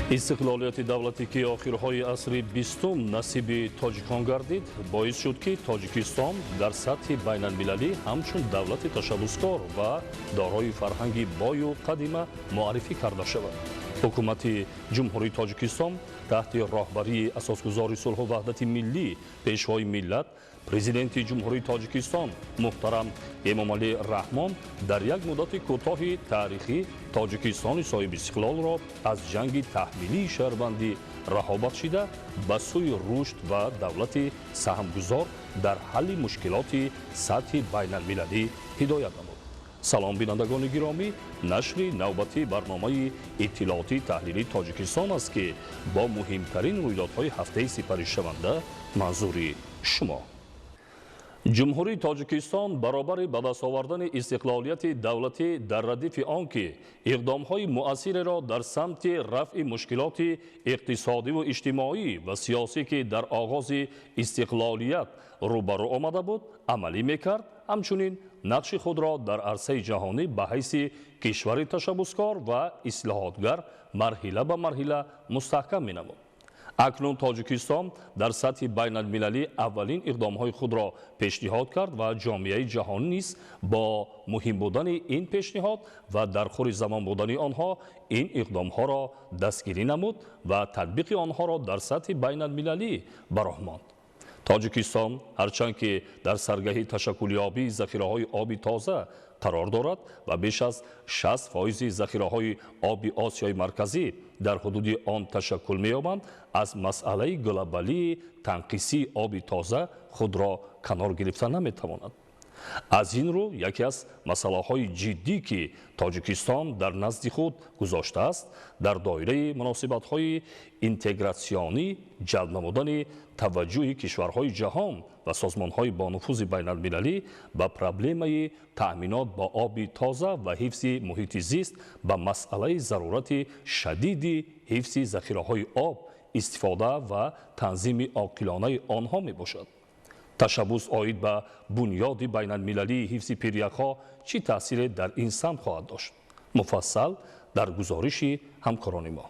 Истиқлолияти давлатӣ, ки охирҳои асри 20-ум насиби тоҷикон гардид, боис шуд, ки Тоҷикистон дар сатҳи байналмилалӣ ҳамчун давлати ташаббускор ва дорои фарҳанги бою қадима муаррифӣ карда шавад. Ҳукумати Ҷумҳурии Тоҷикистон таҳти роҳбарии асосгузори сулҳу ваҳдати миллӣ, Пешвои миллат, Президенти Ҷумҳурии Тоҷикистон муҳтарам Эмомалӣ Раҳмон дар як муддати кӯтоҳи таърихӣ Тоҷикистони соҳибистиқлолро аз ҷанги таҳмилии шаҳрвандӣ раҳо бахшида, ба сӯи рушд ва давлати саҳмгузор дар ҳалли мушкилоти сатҳи байналмилалӣ ҳидоят намуд. Салом, бинандагони гиромӣ! Нашри навбатии барномаи иттилоотии таҳлилии Тоҷикистон аст, ки бо муҳимтарин рӯйдодҳои ҳафтаи сипаришаванда манзури шумо. Ҷумҳурии Тоҷикистон баробари ба даст овардани истиқлолияти давлатӣ, дар радифи он ки иқдомҳои муассиреро дар самти рафъи мушкилоти иқтисодиву иҷтимоӣ ва сиёсӣ, ки дар оғози истиқлолият рӯбарӯ омада буд, амалӣ мекард, ҳамчунин нақши худро дар арсаи ҷаҳонӣ ба ҳайси кишвари ташаббускор ва ислоҳотгар марҳила ба марҳила мустаҳкам менамуд. Акнун Тоҷикистон дар сатҳи байналмилалӣ аввалин иқдомҳои худро пешниҳод кард ва ҷомеаи ҷаҳонӣ низ бо муҳим будани ин пешниҳод ва дар хури замон будани онҳо ин иқдомҳоро дастгирӣ намуд ва татбиқи онҳоро дар сатҳи байналмилалӣ ба роҳ монд. Тоҷикистон ҳарчанд ки дар саргаҳи ташаккулёбии захираҳои оби тоза қарор дорад ва беш аз 60 фоизи захираҳои оби Осиёи Марказӣ дар ҳудуди он ташаккул меёбанд, аз масъалаи глобалии танқисии оби тоза худро канор гирифта наметавонад. Аз ин рӯ, яке аз масъалаҳои ҷиддӣ, ки Тоҷикистон дар назди худ гузоштааст, дар доираи муносибатҳои интегратсионӣ ҷалб намудани таваҷҷӯҳи кишварҳои ҷаҳон ва созмонҳои бонуфузи байналмилалӣ ба проблемаи таъминот бо оби тоза ва ҳифзи муҳити зист, ба масъалаи зарурати шадиди ҳифзи захираҳои об, истифода ва танзими оқилонаи онҳо мебошад. Ташаббус оид ба бунёди байналмилалии ҳифзи пиряхҳо чӣ таъсире дар ин самт хоҳад дошт, муфассал дар гузориши ҳамкорони мо.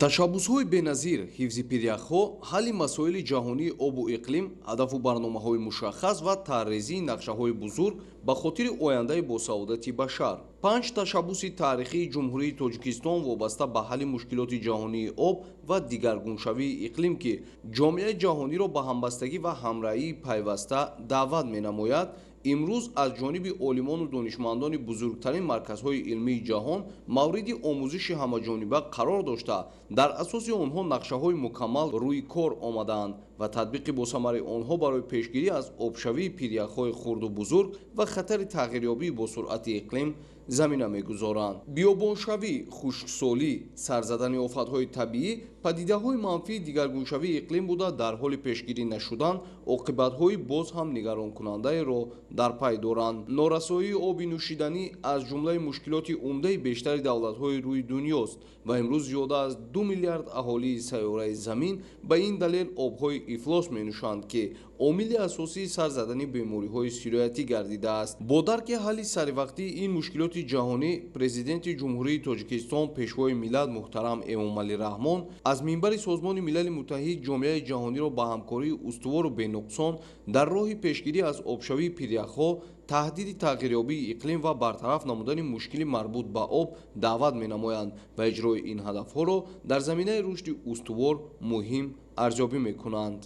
Ташаббусҳои беназир, ҳифзи пиряхҳо, ҳалли масоили ҷаҳонии обу иқлим, ҳадафу барномаҳои мушаххас ва тарҳрезии нақшаҳои бузург ба хотири ояндаи босаодати башар. Панҷ ташаббуси таърихии Ҷумҳурии Тоҷикистон вобаста ба ҳалли мушкилоти ҷаҳонии об ва дигаргуншавии иқлим, ки ҷомеаи ҷаҳониро ба ҳамбастагӣ ва ҳамроҳии пайваста даъват менамояд, имрӯз аз ҷониби олимону донишмандони бузургтарин марказҳои илмии ҷаҳон мавриди омӯзиши ҳамаҷониба қарор дошта, дар асоси онҳо нақшаҳои мукаммал рӯи кор омадаанд ва татбиқи босамари онҳо барои пешгирӣ аз обшавии пиряхҳои хурду бузург ва хатари тағйирёбии босуръати иқлим замина мегузоранд. Биёбоншавӣ, хушксолӣ, сар задани офатҳои табиӣ падидаҳои манфии дигаргуншавии иқлим буда, дар ҳоли пешгирӣ нашудан оқибатҳои боз ҳам нигаронкунандаеро дар пай доранд. Норасоии оби нӯшиданӣ аз ҷумлаи мушкилоти умдаи бештари давлатҳои рӯи дунёст ва имрӯз зиёда аз 2 миллиард аҳолии сайёраи Замин ба ин далел обҳои ифлос менӯшанд, ки омили асосии сар задани бемориҳои сироятӣ гардидааст. Бо дарки ҳалли саривақтии ин мушкилоти ҷаҳонӣ, Президенти Ҷумҳурии Тоҷикистон, Пешвои миллат муҳтарам Эмомалӣ Раҳмон аз минбари Созмони Милали Муттаҳид ҷомеаи ҷаҳониро ба ҳамкории устувору бенуқсон дар роҳи пешгирӣ аз обшавии пиряхҳо, таҳдиди тағйирёбии иқлим ва бартараф намудани мушкили марбут ба об даъват менамоянд ва иҷрои ин ҳадафҳоро дар заминаи рушди устувор муҳим арзёбӣ мекунанд.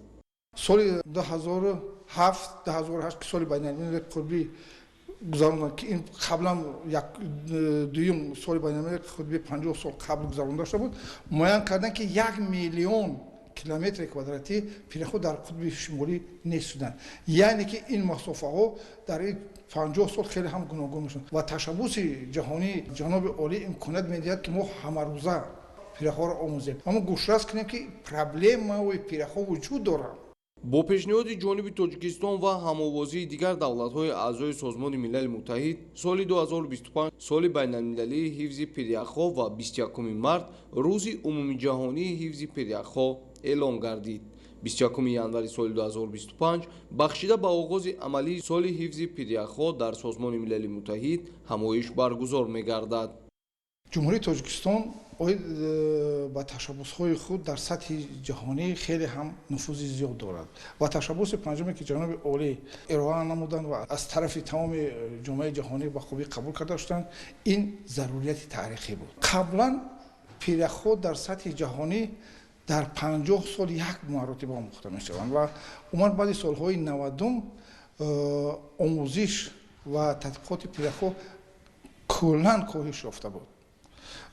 Соли 2007, 2008, ки соли байналмилалии қутбӣ гузаронданд, ки ин қаблан як дуюм соли байналмилалии қутбӣ 50 сол қабл гузаронда шуда буд, муайян карданд, ки 1 миллион километри квадратӣ пиряхҳо дар қутби шимолӣ нест шуданд. Яъне ки ин масофаҳо дар ин 50 сол хеле ҳам гуногун мешаванд ва ташаббуси ҷаҳонии ҷаноби олӣ имконият медиҳад, ки мо ҳамарӯза пиряхҳоро омӯзем, аммо гӯшрас кунем, ки проблемаи пиряхҳо вуҷуд дорад. Бо пешниҳоди ҷониби Тоҷикистон ва ҳамовозии дигар давлатҳои аъзои Созмони Милали Муттаҳид, соли 2025 соли байналмилалии ҳифзи пиряхҳо ва 21 март рӯзи умумиҷаҳонии ҳифзи пиряхҳо эълон гардид. 21 январи соли 2025 бахшида ба оғози амалии соли ҳифзи пиряхҳо дар Созмони Милали Муттаҳид ҳамоиш баргузор мегардад. Ҷумҳурии Тоҷикистон оид ба ташаббусҳои худ дар сатҳи ҷаҳонӣ хеле ҳам нуфузи зиёд дорад ва ташаббуси панҷуме, ки ҷаноби олӣ ироа намуданд ва аз тарафи тамоми ҷомеаи ҷаҳонӣ ба хубӣ қабул карда шуданд, ин зарурияти таърихӣ буд. Қаблан пиряхҳо дар сатҳи ҷаҳонӣ дар 50 сол як маротиба омӯхта мешаванд ва умуман баъди солҳои 90-ум омӯзиш ва тадқиқоти пиряхҳо куллан коҳиш ёфта буд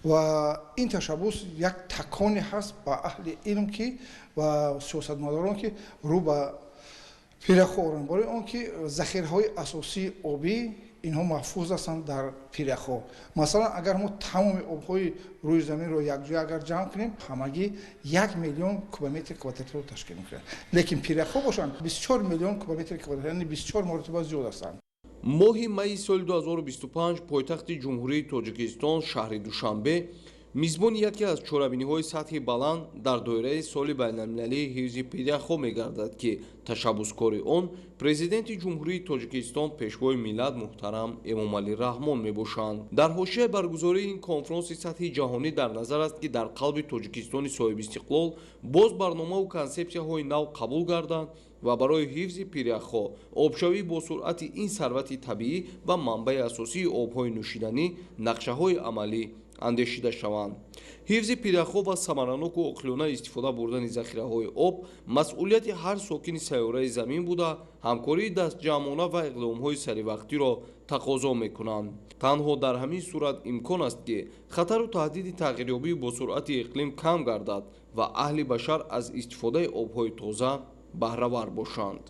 ва ин ташаббус як таконе ҳаст ба аҳли илм ки ва сиёсатмадорон, ки рӯ ба пиряхҳо оранд, барои он ки захираҳои асосии обӣ инҳо маҳфуз ҳастанд дар пиряхҳо. Масалан, агар мо тамоми обҳои рӯи заминро якҷоя агар ҷамъ кунем, ҳамагӣ 1 миллион кубометри квадратиро ташкил мекунад, лекин пиряхҳо бошанд, 24 миллион кубометри квадрат, яъне 24 маротиба зиёд ҳастанд. Моҳи майи соли 2025 пойтахти Ҷумҳурии Тоҷикистон, шаҳри Душанбе, мизбони яке аз чорабиниҳои сатҳи баланд дар доираи соли байналмилалии ҳифзи пиряхҳо мегардад, ки ташаббускори он Президенти Ҷумҳурии Тоҷикистон, Пешвои миллат муҳтарам Эмомалӣ Раҳмон мебошанд. Дар ҳошияи баргузории ин конфронси сатҳи ҷаҳонӣ дар назар аст, ки дар қалби Тоҷикистони соҳибистиқлол боз барномаву консепсияҳои нав қабул гарданд ва барои ҳифзи пиряхҳо, обшавии босуръати ин сарвати табиӣ ва манбаи асосии обҳои нӯшиданӣ нақшаҳои амалӣ андешида шаванд. Ҳифзи пиряхҳо ва самараноку оқилона истифода бурдани захираҳои об масъулияти ҳар сокини сайёраи замин буда, ҳамкории дастҷамъона ва иқдомҳои саривақтиро тақозо мекунанд. Танҳо дар ҳамин сурат имкон аст, ки хатару таҳдиди тағйирёбии босуръати иқлим кам гардад ва аҳли башар аз истифодаи обҳои тоза баҳравар бошанд.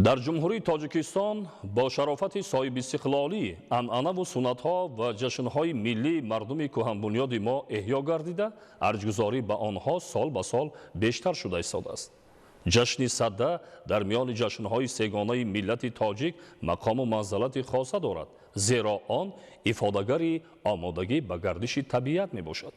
Дар Ҷумҳурии Тоҷикистон бо шарофати соҳибистиқлолӣ анъанаву суннатҳо ва ҷашнҳои миллии мардуми кӯҳанбунёди мо эҳё гардида, арҷгузорӣ ба онҳо сол ба сол бештар шуда истодааст. Ҷашни Садда дар миёни ҷашнҳои сегонаи миллати тоҷик мақому манзалати хоса дорад, зеро он ифодагари омодагӣ ба гардиши табиат мебошад.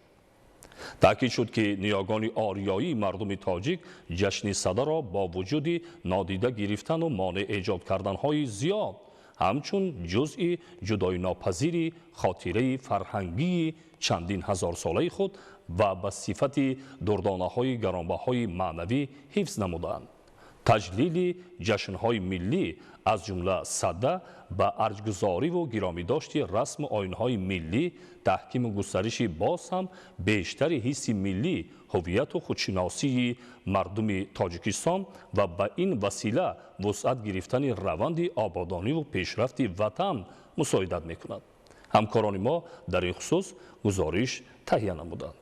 Таъкид шуд, ки ниёгони ориёии мардуми тоҷик ҷашни Садаро бо вуҷуди нодида гирифтану монеъ эҷод карданҳои зиёд ҳамчун ҷузъи ҷудоинопазири хотираи фарҳангии чандин ҳазорсолаи худ ва ба сифати дурдонаҳои гаронбаҳои маънавӣ ҳифз намуданд. Таҷлили ҷашнҳои миллӣ, аз ҷумла Сада, ба арҷгузориву гиромидошти расму оинҳои миллӣ, таҳкиму густариши боз ҳам бештари ҳисси миллӣ, ҳувияту худшиносии мардуми Тоҷикистон ва ба ин васила вусъат гирифтани раванди ободониву пешрафти ватан мусоидат мекунад. Ҳамкорони мо дар ин хусус гузориш таҳия намуданд.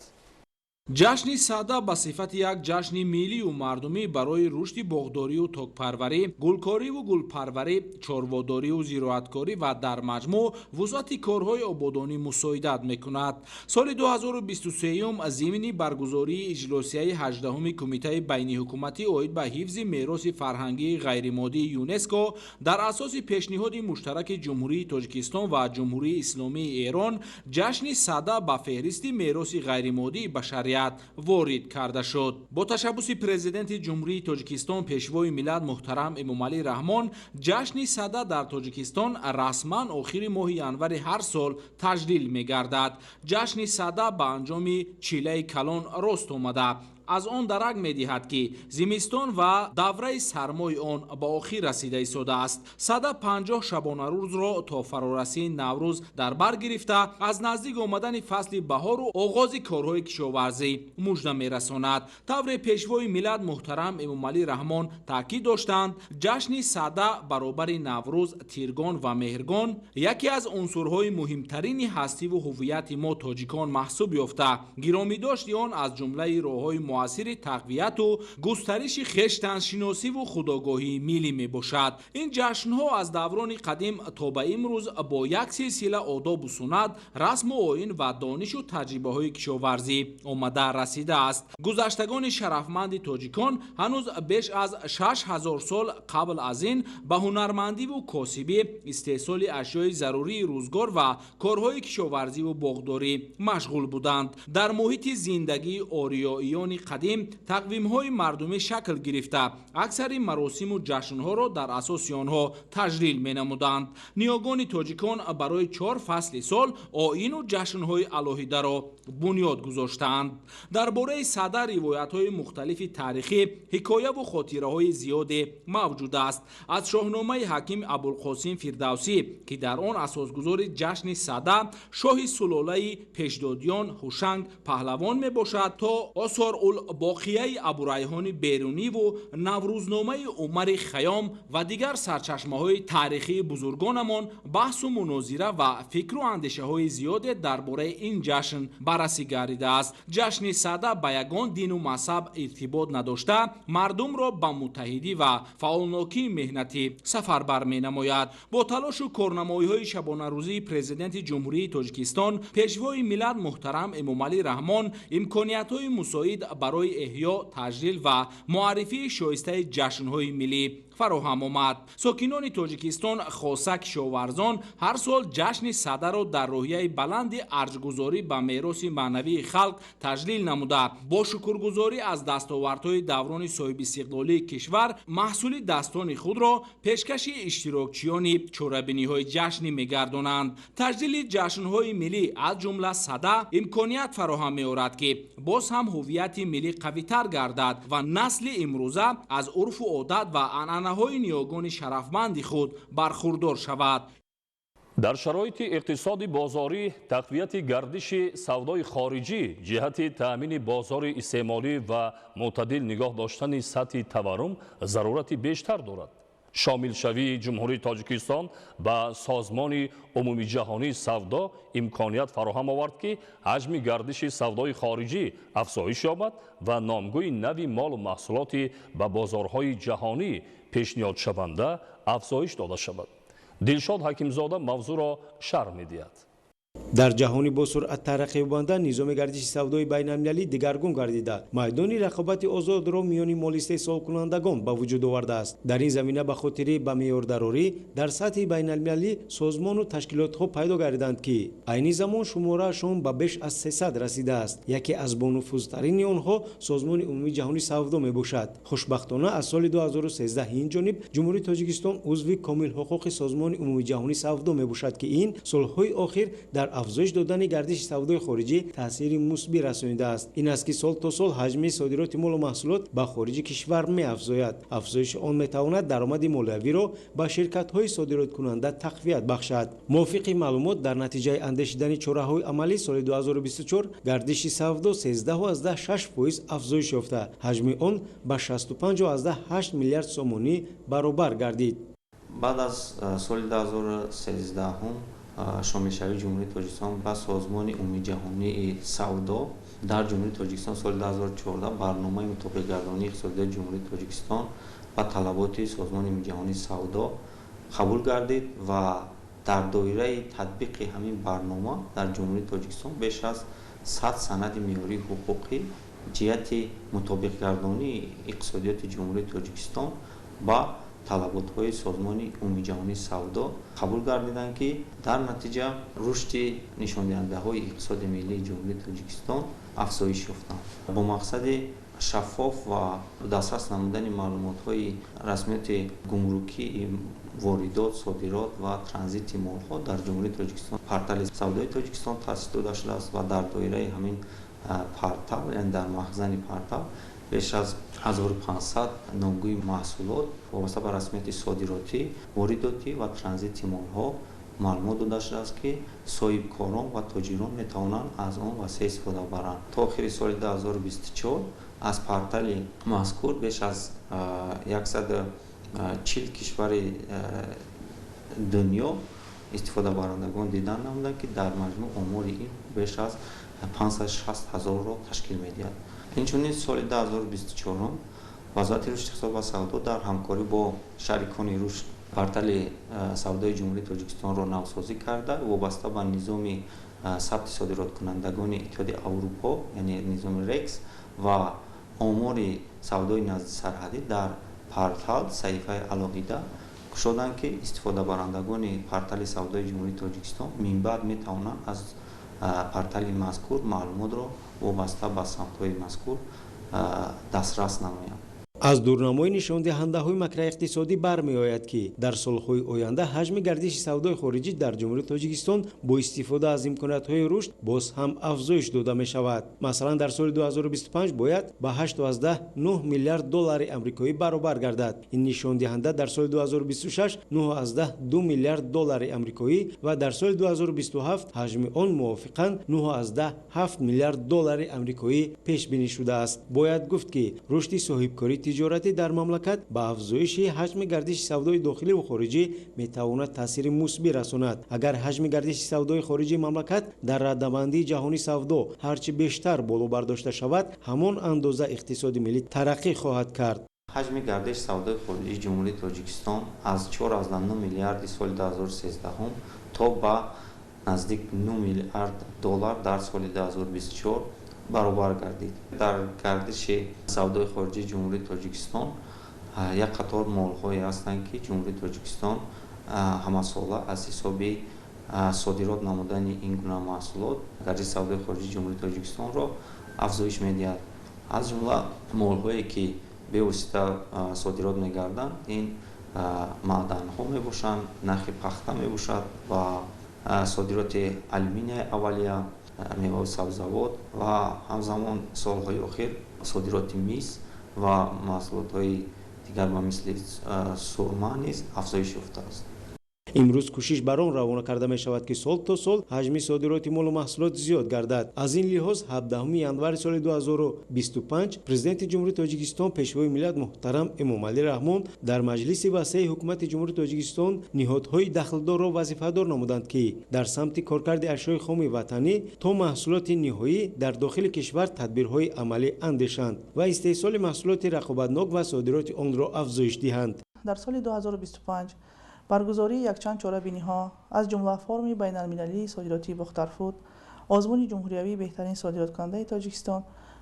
Ҷашни Сада ба сифати як ҷашни миллию мардумӣ барои рушди боғдорию токпарварӣ, гулкориву гулпарварӣ, чорводорию зироаткорӣ ва дар маҷмӯъ вусъати корҳои ободонӣ мусоидат мекунад. Соли 2023 зимни баргузории иҷлосияи 18-уми Кумитаи байниҳукуматӣ оид ба ҳифзи мероси фарҳангии ғайримоддии ЮНЕСКО дар асоси пешниҳоди муштараки Ҷумҳурии Тоҷикистон ва Ҷумҳурии Исломии Эрон ҷашни Сада ба феҳристи мероси ғайримоддии башарият ворид карда шуд. Бо ташаббуси Президенти Ҷумҳурии Тоҷикистон, Пешвои миллат муҳтарам Эмомалӣ Раҳмон ҷашни Сада дар Тоҷикистон расман охири моҳи январи ҳар сол таҷлил мегардад. Ҷашни Сада ба анҷоми чилаи калон рост омада, аз он дарак медиҳад, ки зимистон ва давраи сармои он ба охир расида истодааст. Сада 50 шабонарӯзро то фарорасии Наврӯз дар бар гирифта, аз наздик омадани фасли баҳору оғози корҳои кишоварзӣ мужда мерасонад. Тавре Пешвои миллат муҳтарам Эмомалӣ Раҳмон таъкид доштанд, ҷашни Сада баробари Наврӯз, Тиргон ва Меҳргон яке аз унсурҳои муҳимтарини ҳастиву ҳуввияти мо тоҷикон маҳсуб ёфта, гиромидошти он аз ҷумлаи роҳҳои муассири тақвияту густариши хештаншиносиву худогоҳии миллӣ мебошад. Ин ҷашнҳо аз даврони қадим то ба имрӯз бо як силсила одобу суннат, расму оин ва донишу таҷрибаҳои кишоварзӣ омада расидааст. Гузаштагони шарафманди тоҷикон ҳанӯз беш аз 6000 сол қабл аз ин ба ҳунармандиву косибӣ, истеҳсоли ашёи зарурии рӯзгор ва корҳои кишоварзиву боғдорӣ машғул буданд. Дар муҳити зиндагии ориёиёни қадим тақвимҳои мардумӣ шакл гирифта, аксари маросиму ҷашнҳоро дар асоси онҳо таҷлил менамуданд. Ниёгони тоҷикон барои 4 фасли сол оину ҷашнҳои алоҳидаро бунёд гузоштаанд. Дар бораи Сада ривоятҳои мухталифи таърихӣ, ҳикояву хотираҳои зиёде мавҷуд аст. Аз шоҳномаи ҳаким Абулқосим Фирдавсӣ, ки дар он асосгузори ҷашни Сада шоҳи сулолаи пешдодиён Ҳушанг паҳлавон мебошад, то Осор-ул-Боқияи Абурайҳони Беруниву Наврӯзномаи Умари Хайём ва дигар сарчашмаҳои таърихии бузургонамон баҳсу мунозира ва фикру андешаҳои зиёде дар бораи ин ҷашн баррасӣ гардидааст. Ҷашни Сада ба ягон дину мазҳаб иртибот надошта, мардумро ба муттаҳидӣ ва фаъолнокии меҳнатӣ сафарбар менамояд. Бо талошу корнамоиҳои шабонарӯзии Президенти Ҷумҳурии Тоҷикистон, Пешвои миллат муҳтарам Эмомалӣ Раҳмон имкониятҳои мусоид барои эҳё, таҷлил ва муаррифии шоистаи ҷашнҳои миллӣ фароҳам омад. Сокинони Тоҷикистон, хоса кишоварзон, ҳар сол ҷашни Садаро дар рӯҳияи баланди арҷгузорӣ ба мероси маънавии халқ таҷлил намуда, бо шукргузорӣ аз дастовардҳои даврони соҳибистиқлолии кишвар маҳсули дастони худро пешкаши иштирокчиёни чорабиниҳои ҷашнӣ мегардонанд. Таҷлили ҷашнҳои миллӣ, аз ҷумла Сада, имконият фароҳам меорад, ки боз ҳам ҳуввияти миллӣ қавитар гардад ва насли имрӯза аз урфу одат ва анъанаҳои ниёгони шарафманди худ бархурдор шавад. Дар шароити иқтисоди бозорӣ тақвияти гардиши савдои хориҷӣ ҷиҳати таъмини бозори истеъмолӣ ва мӯътадил нигоҳ доштани сатҳи таваррум зарурати бештар дорад. Шомилшавии Ҷумҳурии Тоҷикистон ба Созмони Умумиҷаҳонии савдо имконият фароҳам овард, ки ҳаҷми гардиши савдои хориҷӣ афзоиш ёбад ва номгӯи нави молу маҳсулоти ба бозорҳои ҷаҳонӣ пешниҳодшаванда афзоиш дода шавад. Дилшод Ҳакимзода мавзӯъро шарҳ медиҳад. Дар ҷаҳони бо суръат тараққиёбанда низоми гардиши савдои байналмилалӣ дигаргун гардида, майдони рақобати озодро миёни моли истеҳсолкунандагон ба вуҷуд овардааст. Дар ин замина ба хотири ба меъёрдарорӣ дар сатҳи байналмилалӣ созмону ташкилотҳо пайдо гардиданд, ки айни замон шумораашон ба беш аз 300 расидааст. Яке аз бонуфузтарини онҳо Созмони Умумии ҷаҳонии савдо мебошад. Хушбахтона, аз соли 2013 ин ҷониб Ҷумҳурии Тоҷикистон узви комилҳуқуқи Созмони Умумии ҷаҳонии савдо мебошад, ки ин солҳои охир дар афзоиш додани гардиши савдои хориҷӣ таъсири мусбӣ расонидааст. Ин аст, ки сол то сол ҳаҷми содироти молу маҳсулот ба хориҷи кишвар меафзояд. Афзоиши он метавонад даромади молиявиро ба ширкатҳои содироткунанда тақвият бахшад. Мувофиқи маълумот, дар натиҷаи андешидани чораҳои амалӣ соли 2024 гардиши савдо 13,6% афзоиш ёфта, ҳаҷми он ба 65,8 миллиард сомонӣ баробар гардид. Баъд аз соли 2013 шомилшавии Ҷумҳурии Тоҷикистон ба Созмони Умумиҷаҳонии савдо дар Ҷумҳурии Тоҷикистон соли 2014 барномаи мутобиқгардонии иқтисодиёти Ҷумҳурии Тоҷикистон ба талаботи Созмони Умумиҷаҳонии савдо қабул гардид ва дар доираи татбиқи ҳамин барнома дар Ҷумҳурии Тоҷикистон беш аз 100 санади меъёрии ҳуқуқӣ ҷиҳати мутобиқгардонии иқтисодиёти Ҷумҳурии Тоҷикистон ба талаботҳои Созмони Умумиҷаҳонии савдо қабул гардиданд, ки дар натиҷа рушди нишондиҳандаҳои иқтисоди миллии Ҷумҳурии Тоҷикистон афзоиш ёфтанд. Бо мақсади шаффоф ва дастрас намудани маълумотҳои расмиёти гумрукии воридот, содирот ва транзити молҳо дар Ҷумҳурии Тоҷикистон портали савдои Тоҷикистон таъсис дода шудааст ва дар доираи ҳамин портал, яъне дар махзани портал, беш аз 1500 номгӯи маҳсулот вобаста ба расмияти содиротӣ, воридотӣ ва транзити молҳо маълумот дода шудааст, ки соҳибкорон ва тоҷирон метавонанд аз он васеъ истифода баранд. То охири соли 2024 аз портали мазкур беш аз 140 кишвари дунё истифодабарандагон дидан намуданд, ки дар маҷмӯъ омори ин беш аз 560 ҳазорро ташкил медиҳад. Инчунин соли 2024 Вазорати рушди иқтисод ва савдо дар ҳамкорӣ бо шарикони рушд портали савдои Ҷумҳурии Тоҷикистонро навсозӣ карда, вобаста ба низоми сабти содироткунандагони Иттиҳоди Аврупо, яъне низоми РЕКС ва омори савдои наздисарҳадӣ дар портал саҳифаи алоҳида кушоданд, ки истифодабарандагони портали савдои Ҷумҳурии Тоҷикистон минбаъд метавонанд аз портали мазкур маълумотро вобаста ба самтҳои мазкур Дастрас намоянд. Аз дурнамои нишондиҳандаҳои макроиқтисодӣ бармеояд, ки дар солҳои оянда ҳаҷми гардиши савдои хориҷӣ дар Ҷумҳурии Тоҷикистон бо истифода аз имкониятҳои рушд боз ҳам афзоиш дода мешавад. Масалан, дар соли 2025 бояд ба 8,9 миллиард доллари амрикоӣ баробар гардад. Ин нишондиҳанда дар соли 2026 9,2 миллиард доллари амрикоӣ ва дар соли 2027 ҳаҷми он мувофиқан 9,7 миллиард доллари амрикоӣ пешбинӣ шудааст. Бояд гуфт, ки рушди соҳибкории тиҷоратӣ дар мамлакат ба афзоиши ҳаҷми гардиши савдои дохиливу хориҷӣ метавонад таъсири мусбӣ расонад. Агар ҳаҷми гардиши савдои хориҷии мамлакат дар радабандии ҷаҳонии савдо ҳарчи бештар боло бардошта шавад, ҳамон андоза иқтисоди миллӣ тараққӣ хоҳад кард. Ҳаҷми гардиши савдои хориҷии Ҷумҳурии Тоҷикистон аз 4,9 миллиарди соли 2013 то ба наздик 9 миллиард доллар дар соли 2024 баробар гардид. Дар гардиши савдои хориҷии Ҷумҳурии Тоҷикистон як қатор молҳое ҳастанд, ки Ҷумҳурии Тоҷикистон ҳамасола аз ҳисоби содирот намудани ин гуна маҳсулот гардиши савдои хориҷии Ҷумҳурии Тоҷикистонро афзоиш медиҳад. Аз ҷумла молҳое, ки бевосита содирот мегарданд, ин маъданҳо мебошанд, нархи пахта мебошад ва содироти алюминияи аввалия, меваву сабзавот ва ҳамзамон солҳои охир содироти мис ва маҳсулотҳои дигар ба мисли сурма низ афзоиш ёфтааст. Имрӯз кӯшиш бар он равона карда мешавад, ки сол то сол ҳаҷми содироти молу маҳсулот зиёд гардад. Аз ин лиҳоз 17 январи соли 2025 Президенти Ҷумҳурии Тоҷикистон, Пешвои миллат муҳтарам Эмомалӣ Раҳмон дар маҷлиси васеи Ҳукумати Ҷумҳурии Тоҷикистон ниҳодҳои дахлдорро вазифадор намуданд, ки дар самти коркарди ашёи хоми ватанӣ то маҳсулоти ниҳоӣ дар дохили кишвар тадбирҳои амалӣ андешанд ва истеҳсоли маҳсулоти рақобатнок ва содироти онро афзоиш диҳанд. Дар соли 2025 баргузории якчанд чорабиниҳо, аз ҷумла форуми байналмилалии содиротии Бохтарфуд, озмуни ҷумҳуриявии беҳтарин содироткунандаи Тоҷикистон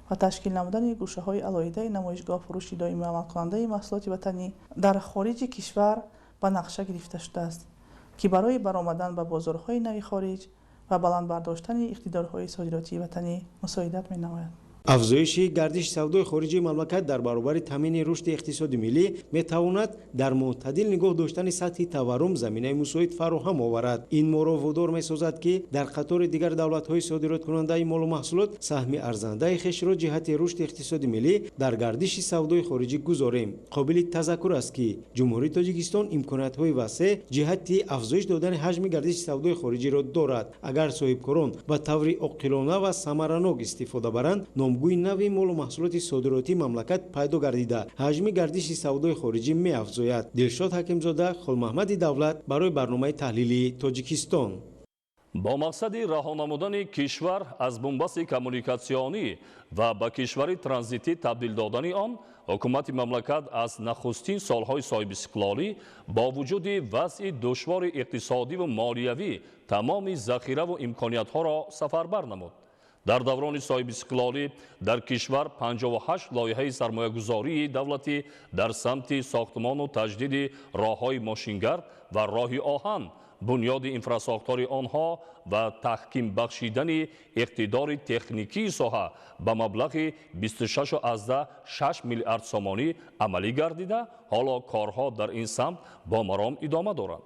ва ташкил намудани гӯшаҳои алоҳидаи намоишгоҳ фурӯши доимӣ амалкунандаи маҳсулоти ватанӣ дар хориҷи кишвар ба нақша гирифта шудааст, ки барои баромадан ба бозорҳои нави хориҷ ва баланд бардоштани иқтидорҳои содиротии ватанӣ мусоидат менамояд. Афзоиши гардиши савдои хориҷии мамлакат дар баробари таъмини рушди иқтисоди миллӣ метавонад дар мӯътадил нигоҳ доштани сатҳи таваррум заминаи мусоид фароҳам оварад. Ин моро водор месозад, ки дар қатори дигар давлатҳои содироткунандаи молу маҳсулот саҳми арзандаи хешро ҷиҳати рушди иқтисоди миллӣ дар гардиши савдои хориҷӣ гузорем. Қобили тазаккур аст, ки Ҷумҳурии Тоҷикистон имкониятҳои васеъ ҷиҳати афзоиш додани ҳаҷми гардиши савдои хориҷиро дорад. Агар соҳибкорон ба таври оқилона ва самаранок истифода баранд, номгӯи нави молу маҳсулоти содиротии мамлакат пайдо гардида, ҳаҷми гардиши савдои хориҷӣ меафзояд. Дилшод Ҳакимзода, Холмаҳмади Давлат барои барномаи таҳлилии Тоҷикистон. Бо мақсади раҳо намудани кишвар аз бунбасти коммуникатсионӣ ва ба кишвари транзитӣ табдил додани он, ҳукумати мамлакат аз нахустин солҳои соҳибистиқлолӣ бо вуҷуди вазъи душвори иқтисодиву молиявӣ тамоми захираву имкониятҳоро сафарбар намуд. Дар даврони соҳибистиқлолӣ дар кишвар 58 лоиҳаи сармоягузории давлатӣ дар самти сохтмону таҷдиди роҳҳои мошингард ва роҳи оҳан, бунёди инфрасохтори онҳо ва таҳким бахшидани иқтидори техникии соҳа ба маблағи 26,6 миллиард сомонӣ амалӣ гардида, ҳоло корҳо дар ин самт бо маром идома доранд.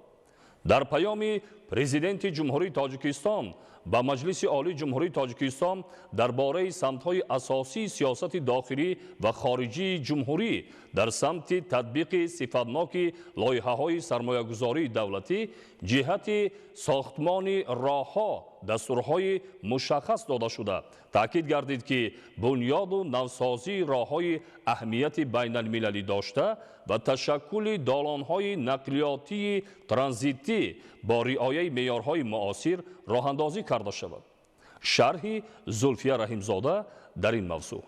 Дар паёми Президенти Ҷумҳурии Тоҷикистон ба Маҷлиси Олии Ҷумҳурии Тоҷикистон дар бораи самтҳои асосии сиёсати дохилӣ ва хориҷии ҷумҳурӣ дар самти татбиқи сифатноки лоиҳаҳои сармоягузории давлатӣ ҷиҳати сохтмони роҳҳо дастурҳои мушаххас дода шуда, таъкид гардид, ки бунёду навсозии роҳҳои аҳамияти байналмилалӣ дошта ва ташаккули долонҳои нақлиётии транзитӣ бо риояи меъёрҳои муосир роҳандозӣ карда шавад. Шарҳи Зулфия Раҳимзода дар ин мавзӯъ.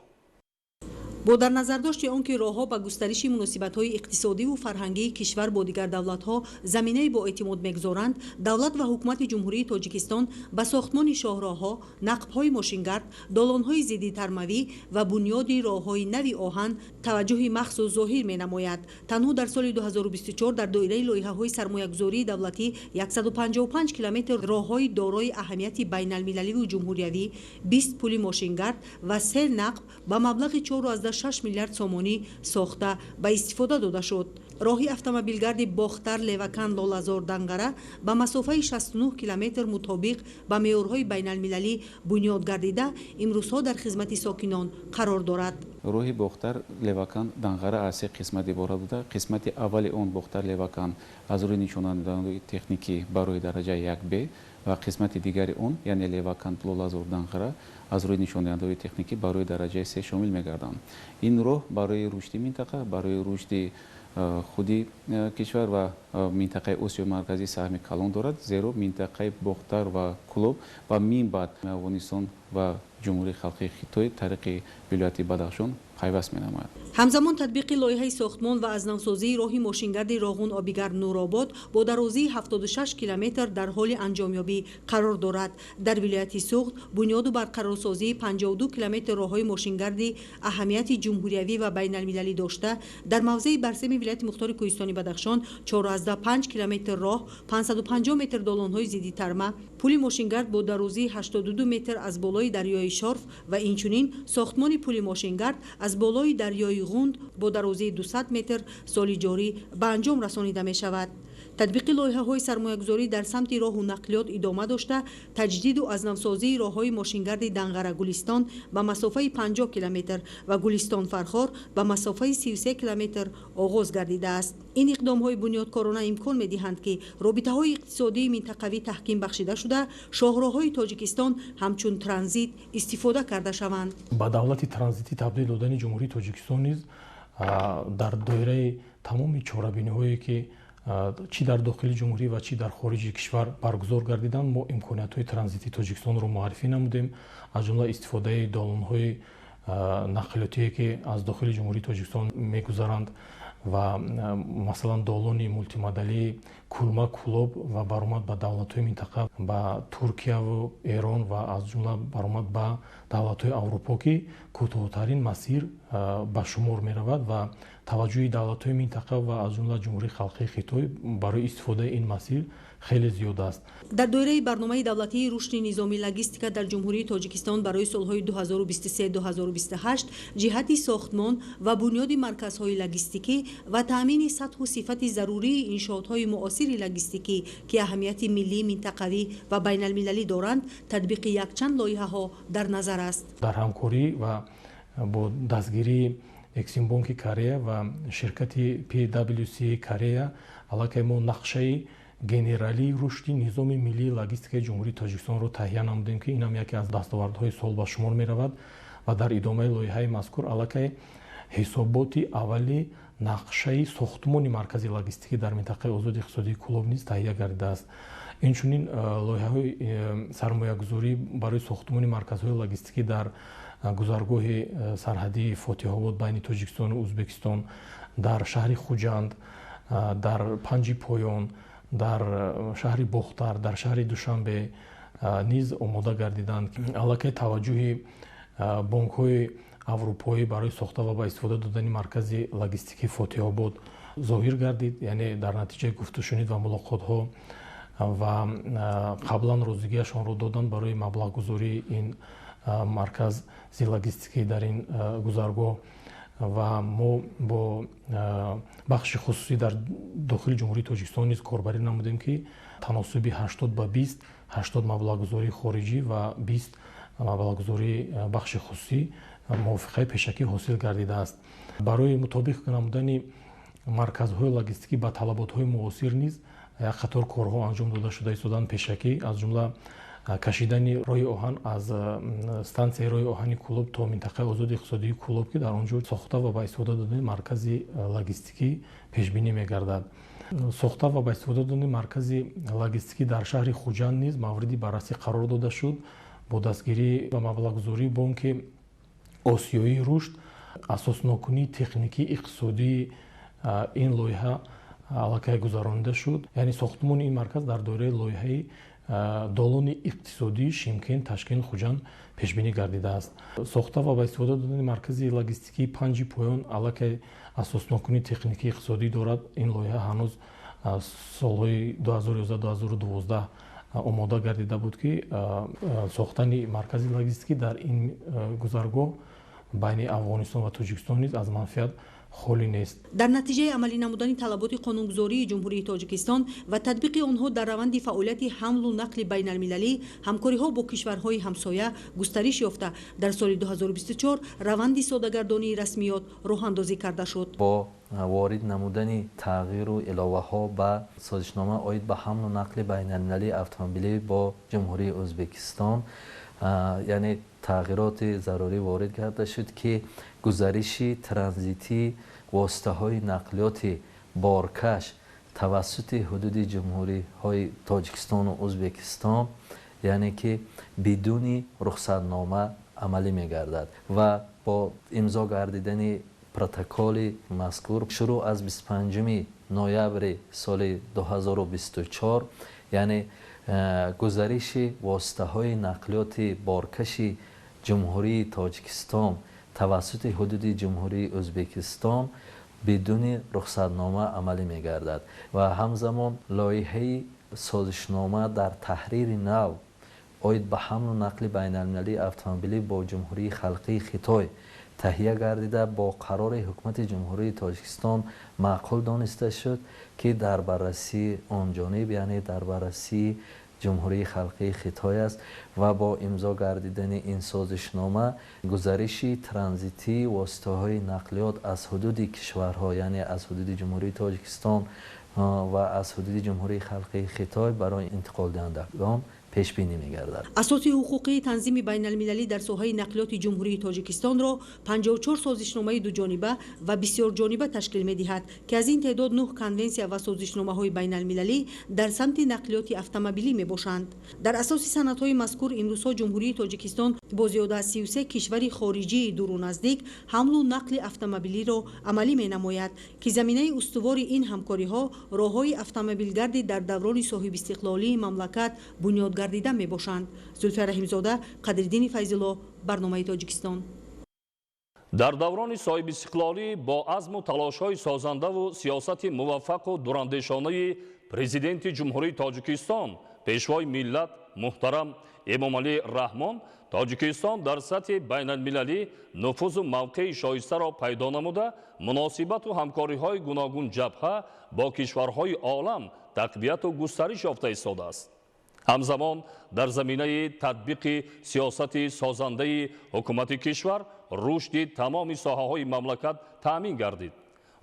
Бо дар назардошти он ки роҳҳо ба густариши муносибатҳои иқтисодиву фарҳангии кишвар бо дигар давлатҳо заминаи боэътимод мегузоранд, давлат ва ҳукумати Ҷумҳурии Тоҷикистон ба сохтмони шоҳроҳҳо, нақбҳои мошингард, долонҳои зиддитармавӣ ва бунёди роҳҳои нави оҳан таваҷҷӯҳи махсус зоҳир менамояд. Танҳо дар соли 2024 дар доираи лоиҳаҳои сармоягузории давлатӣ 155 километр роҳҳои дорои аҳамияти байналмилаливу ҷумҳуриявӣ, 20 пули мошингард ва 3 нақб ба маблағи 4,6 миллиард сомонӣ сохта ба истифода дода шуд. Роҳи автомобилгарди Бохтар Левакан Лолазор Данғара ба масофаи 69 километр мутобиқ ба меъёрҳои байналмилалӣ бунёд гардида, имрӯзҳо дар хизмати сокинон қарор дорад. Роҳи Бохтар Левакан Данғара аз се қисмат иборат буда. Қисмати аввали он Бохтар Левакан аз рӯи нишондиҳандаҳои техникӣ барои дараҷаи 1Б ва қисмати дигари он, яъне Левакан Лолазор Данғара, аз рӯи нишондиҳандаҳои техникӣ барои дараҷаи 3 шомил мегарданд. Ин роҳ барои рушди минтақа, барои рушди худи кишвар ва минтақаи Осиёи Марказӣ саҳми калон дорад, зеро минтақаи Бохтар ва Кӯлоб ва минбаъд Афғонистон ва Ҷумҳурии Халқии Хитой тариқи вилояти Бадахшон пайваст менамояд. Ҳамзамон татбиқи лоиҳаи сохтмон ва аз навсозии роҳи мошингарди Роғун Обигарм Нуробод бо дарозии 76 километр дар ҳоли анҷомёбӣ қарор дорад. Дар вилояти Суғд бунёду барқарорсозии 52 километр роҳҳои мошингарди аҳамияти ҷумҳуриявӣ ва байналмилалӣ дошта, дар мавзеи Барсеми вилояти Мухтори Кӯҳистони Бадахшон 4,5 километр роҳ, 550 метр долонҳои зиддитарма, пули мошингард бо дарозии 82 метр аз болои дарёи Шорф ва инчунин сохтмони пули мошингард аз болои дарёи Ғунд бо дарозии 200 метр соли ҷорӣ ба анҷом расонида мешавад. Татбиқи лоиҳаҳои сармоягузорӣ дар самти роҳу нақлиёт идома дошта, таҷдиду аз навсозии роҳҳои мошингарди Данғара Гулистон ба масофаи 50 километр ва Гулистон Фархор ба масофаи 33 километр оғоз гардидааст. Ин иқдомҳои бунёдкорона имкон медиҳанд, ки робитаҳои иқтисодии минтақавӣ таҳким бахшида шуда, шоҳроҳҳои Тоҷикистон ҳамчун транзит истифода карда шаванд. Ба давлати транзитӣ табдил додани Ҷумҳурии Тоҷикистон низ дар доираи тамоми чорабиниҳое ки чӣ дар дохили ҷумҳурӣ ва чӣ дар хориҷи кишвар баргузор гардиданд, мо имкониятҳои транзитии Тоҷикистонро муаррифӣ намудем, аз ҷумла истифодаи долонҳои нақлиётие ки аз дохили Ҷумҳурии Тоҷикистон мегузаранд ва масалан долони мултимодалии Кулма Кулоб ва баромад ба давлатҳои минтақа, ба Туркияву Эрон ва аз ҷумла баромад ба давлатҳои Аврупо, ки кӯтоҳтарин масир ба шумор меравад ва таваҷҷӯҳи давлатҳои минтақа ва аз ҷумла Ҷумҳурии Халқии Хитой барои истифодаи ин масир хеле зиёд аст. Дар доираи барномаи давлатии рушди низоми логистика дар Ҷумҳурии Тоҷикистон барои солҳои 2023-2028 ҷиҳати сохтмон ва бунёди марказҳои логистикӣ ва таъмини сатҳу сифати зарурии иншоотҳои муосири логистикӣ, ки аҳамияти миллӣ, минтақавӣ ва байналмилалӣ доранд, татбиқи якчанд лоиҳаҳо дар назар аст. Дар ҳамкорӣ ва бо дастгирии Эксимбонки Корея ва ширкати PwC Корея аллакай мо нақшаи генералии рушди низоми миллии логистикаи Ҷумҳурии Тоҷикистонро таҳия намудем, ки инам яке аз дастовардҳои сол ба шумор меравад ва дар идомаи лоиҳаи мазкур аллакай ҳисоботи аввали нақшаи сохтмони маркази логистикӣ дар минтақаи озоди иқтисодии Кӯлоб низ таҳия гардидааст. Инчунин лоиҳаҳои сармоягузорӣ барои сохтмони марказҳои логистикӣ дар гузаргоҳи сарҳадии Фотиҳобод байни Тоҷикистону Ӯзбекистон, дар шаҳри Хуҷанд, дар Панҷи Поён, дар шаҳри Бохтар, дар шаҳри Душанбе низ омода гардиданд. Аллакай таваҷҷӯҳи бонкҳои аврупоӣ барои сохта ва ба истифода додани маркази логистикии Фотиҳобод зоҳир гардид, яъне дар натиҷаи гуфтушунид ва мулоқотҳо ва қаблан розигиашонро доданд барои маблағгузории ин маркази логистикӣ дар ин гузаргоҳ ва мо бо бахши хусусӣ дар дохили Ҷумҳурии Тоҷикистон низ корбарӣ намудем, ки таносуби 80 ба 20, 80 маблағгузории хориҷӣ ва 20 маблағгузории бахши хусусӣ мувофиқаи пешакӣ ҳосил гардидааст. Барои мутобиқ намудани марказҳои логистикӣ ба талаботҳои муосир низ як қатор корҳо анҷом дода шуда истоданд пешакӣ, аз ҷумла кашидани роҳи оҳан аз стансияи роҳи оҳани Кӯлоб то минтақаи озоди иқтисодии Кӯлоб, ки дар он ҷо сохта ва ба истифода додани маркази логистикӣ пешбинӣ мегардад. Сохта ва ба истифода додани маркази логистикӣ дар шаҳри Хуҷанд низ мавриди баррасӣ қарор дода шуд бо дастгирӣ ва маблағгузории Бонки Осиёии рушд. Асоснокунии техникии иқтисодии ин лоиҳа аллакай гузаронида шуд. Яъне сохтмони ин марказ дар доираи лоиҳаи долони иқтисодии Шимкент, Ташкент, Хуҷанд пешбинӣ гардидааст. Сохта ва ба истифода додани маркази логистикии Панҷи Поён аллакай асоснокунии техникии иқтисодӣ дорад. Ин лоиҳа ҳанӯз солҳои 2011-2012 омода гардида буд, ки сохтани маркази логистикӣ дар ин гузаргоҳ байни Афғонистон ва Тоҷикистон низ аз манфиат холӣ нест. Дар натиҷаи амалӣ намудани талаботи қонунгузории Ҷумҳурии Тоҷикистон ва татбиқи онҳо дар раванди фаъолияти ҳамлу нақли байналмилалӣ, ҳамкориҳо бо кишварҳои ҳамсоя густариш ёфта, дар соли 2024 раванди содагардонии расмиёт роҳандозӣ карда шуд. Бо ворид намудани тағйиру иловаҳо ба созишнома оид ба ҳамлу нақли байналмилалии автомобилӣ бо Ҷумҳурии Ӯзбекистон, яъне тағйироти зарурӣ ворид карда шуд, ки гузариши транзитии воситаҳои нақлиёти боркаш тавассути ҳудуди ҷумҳуриҳои Тоҷикистону Ӯзбекистон, яъне ки бидуни рухсатнома амалӣ мегардад ва бо имзо гардидани протоколи мазкур шурӯъ аз 25 ноябри соли 2024, яъне гузариши воситаҳои нақлиёти боркаши Ҷумҳурии Тоҷикистон тавассути ҳудуди Ҷумҳурии Ӯзбекистон бидуни рухсатнома амалӣ мегардад ва ҳамзамон лоиҳаи созишнома дар таҳрири нав оид ба ҳамлу нақли байналмилалии автомобилӣ бо Ҷумҳурии Халқии Хитой таҳия гардида, бо қарори Ҳукумати Ҷумҳурии Тоҷикистон маъқул дониста шуд, ки дар баррасии он ҷониб, яъне дар баррасии Ҷумҳурии Халқии Хитой аст ва бо имзо гардидани ин созишнома гузариши транзитии воситаҳои нақлиёт аз ҳудуди кишварҳо, яъне аз ҳудуди Ҷумҳурии Тоҷикистон ва аз ҳудуди Ҷумҳурии Халқии Хитой барои интиқолдиҳандагон пешбинӣ мегардад. Асоси ҳуқуқии танзими байналмилалӣ дар соҳаи нақлиёти Ҷумҳурии Тоҷикистонро 54 созишномаи дуҷониба ва бисёрҷониба ташкил медиҳад, ки аз ин теъдод 9 конвенсия ва созишномаҳои байналмилалӣ дар самти нақлиёти автомобилӣ мебошанд. Дар асоси санадҳои мазкур имрӯзҳо Ҷумҳурии Тоҷикистон бо зиёда аз 33 кишвари хориҷии дуру наздик ҳамлу нақли автомобилиро амалӣ менамояд, ки заминаи устувори ин ҳамкориҳо роҳҳои автомобилгарди дар даврони соҳибистиқлолии мамлакат бунёд гардида мебошанд. Зулфия Раҳимзода, Қадриддини Файзулло, барномаи Тоҷикистон. Дар даврони соҳибистиқлолӣ бо азму талошҳои созандаву сиёсати муваффақу дурандешонаи Президенти Ҷумҳурии Тоҷикистон, Пешвои миллат муҳтарам Эмомалӣ Раҳмон, Тоҷикистон дар сатҳи байналмилалӣ нуфузу мавқеи шоистаро пайдо намуда, муносибату ҳамкориҳои гуногунҷабҳа бо кишварҳои олам тақвияту густариш ёфта истодааст. Ҳамзамон дар заминаи татбиқи сиёсати созандаи ҳукумати кишвар рушди тамоми соҳаҳои мамлакат таъмин гардид.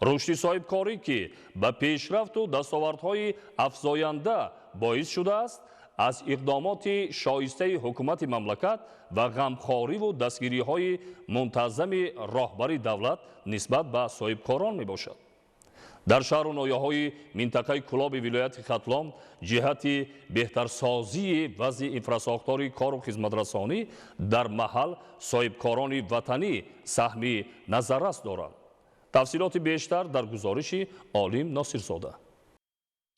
Рушди соҳибкорӣ, ки ба пешрафту дастовардҳои афзоянда боис шудааст, аз иқдомоти шоистаи ҳукумати мамлакат ва ғамхориву дастгириҳои мунтазами роҳбари давлат нисбат ба соҳибкорон мебошад. Дар шаҳру ноҳияҳои минтақаи Кӯлоби вилояти Хатлон ҷиҳати беҳтарсозии вазъи инфрасохтори кору хизматрасонӣ дар маҳал соҳибкорони ватанӣ саҳми назаррас доранд. Тафсилоти бештар дар гузориши Олим Носирзода.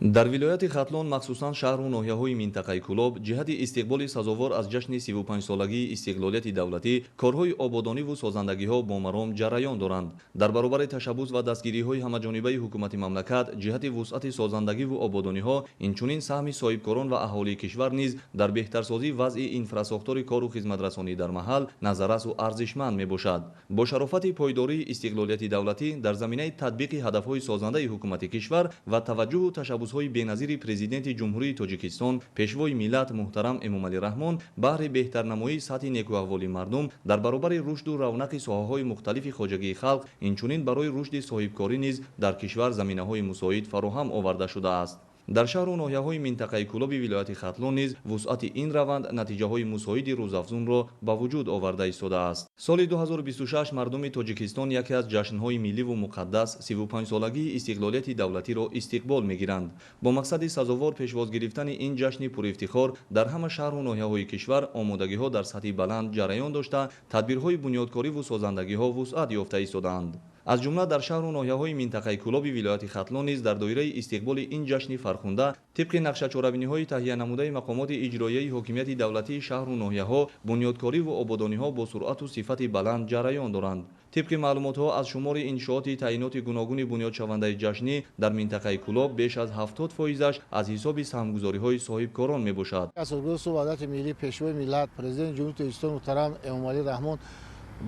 Дар вилояти Хатлон, махсусан шаҳру ноҳияҳои минтақаи Кӯлоб, ҷиҳати истиқболи сазовор аз ҷашни 35-солагии истиқлолияти давлатӣ корҳои ободониву созандагиҳо бо маром ҷараён доранд. Дар баробари ташаббус ва дастгириҳои ҳамаҷонибаи ҳукумати мамлакат ҷиҳати вусъати созандагиву ободониҳо, инчунин саҳми соҳибкорон ва аҳолии кишвар низ дар беҳтарсозии вазъи инфрасохтори кору хизматрасонӣ дар маҳал назаррасу арзишманд мебошад. Бо шарофати пойдории истиқлолияти давлатӣ дар заминаи татбиқи ҳадафҳои созандаи ҳукумати кишвар ва таваҷҷуҳу ташаббус ҳои беназири Президенти Ҷумҳурии Тоҷикистон, Пешвои миллат муҳтарам Эмомалӣ Раҳмон баҳри беҳтарнамоии сатҳи некӯаҳволи мардум дар баробари рушду равнақи соҳаҳои мухталифи хоҷагии халқ, инчунин барои рушди соҳибкорӣ низ дар кишвар заминаҳои мусоид фароҳам оварда шудааст. Дар шаҳру ноҳияҳои минтақаи Кӯлоби вилояти Хатлон низ вусъати ин раванд натиҷаҳои мусоиди рӯзафзунро ба вуҷуд оварда истодааст. Соли 2026 мардуми Тоҷикистон яке аз ҷашнҳои милливу муқаддас 35-солагии истиқлолияти давлатиро истиқбол мегиранд. Бо мақсади сазовор пешвоз гирифтани ин ҷашни пурифтихор дар ҳама шаҳру ноҳияҳои кишвар омодагиҳо дар сатҳи баланд ҷараён дошта, тадбирҳои бунёдкориву созандагиҳо вусъат ёфта истодаанд. Аз ҷумла дар шаҳру ноҳияҳои минтақаи Кӯлоби вилояти Хатлон низ дар доираи истиқболи ин ҷашни фархунда тибқи нақшачорабиниҳои таҳиянамудаи мақомоти иҷроияи ҳокимияти давлатии шаҳру ноҳияҳо бунёдкориву ободониҳо бо суръату сифати баланд ҷараён доранд. Тибқи маълумотҳо аз шумори иншооти таъиноти гуногуни бунёдшавандаи ҷашнӣ дар минтақаи Кӯлоб беш аз 70%-аш аз ҳисоби саҳмгузориҳои соҳибкорон мебошад. Асосгузори сулҳу ваҳдати миллӣ, Пешвои миллат, Президенти Ҷумҳурии Тоҷикистон муҳтарам Эмомалӣ Раҳмон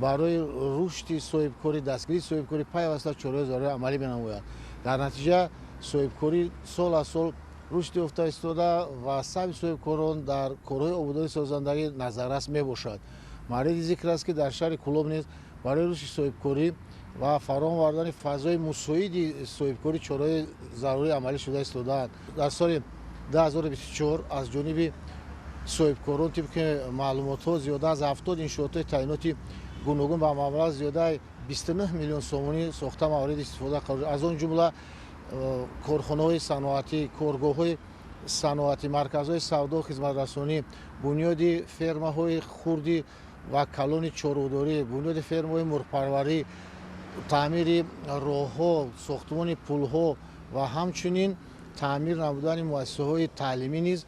барои рушди соҳибкорӣ, дастгирии соҳибкорӣ пайваста чораҳои зарурӣ амалӣ менамояд. Дар натиҷа соҳибкорӣ сол аз сол рушд ёфта истода ва саҳми соҳибкорон дар корҳои ободонии созандагӣ назаррас мебошад. Мавриди зикр аст, ки дар шаҳри Кӯлоб низ барои рушди соҳибкорӣ ва фароҳам овардани фазои мусоиди соҳибкорӣ чораҳои зарурӣ амалӣ шуда истодаанд. Дар соли 2024 аз ҷониби соҳибкорон тибқи маълумотҳо зиёда аз 70 иншоотҳои таъиноти гуногун ба маблағи зиёдаи 29 миллион сомонӣ сохта мавриди истифода қарор, аз он ҷумла корхонаҳои саноатӣ, коргоҳҳои саноатӣ, марказҳои савдо, хизматрасонӣ, бунёди фермаҳои хурди ва калони чорводорӣ, бунёди фермаҳои мурғпарварӣ, таъмири роҳҳо, сохтмони пулҳо ва ҳамчунин таъмир намудани муассисаҳои таълимӣ низ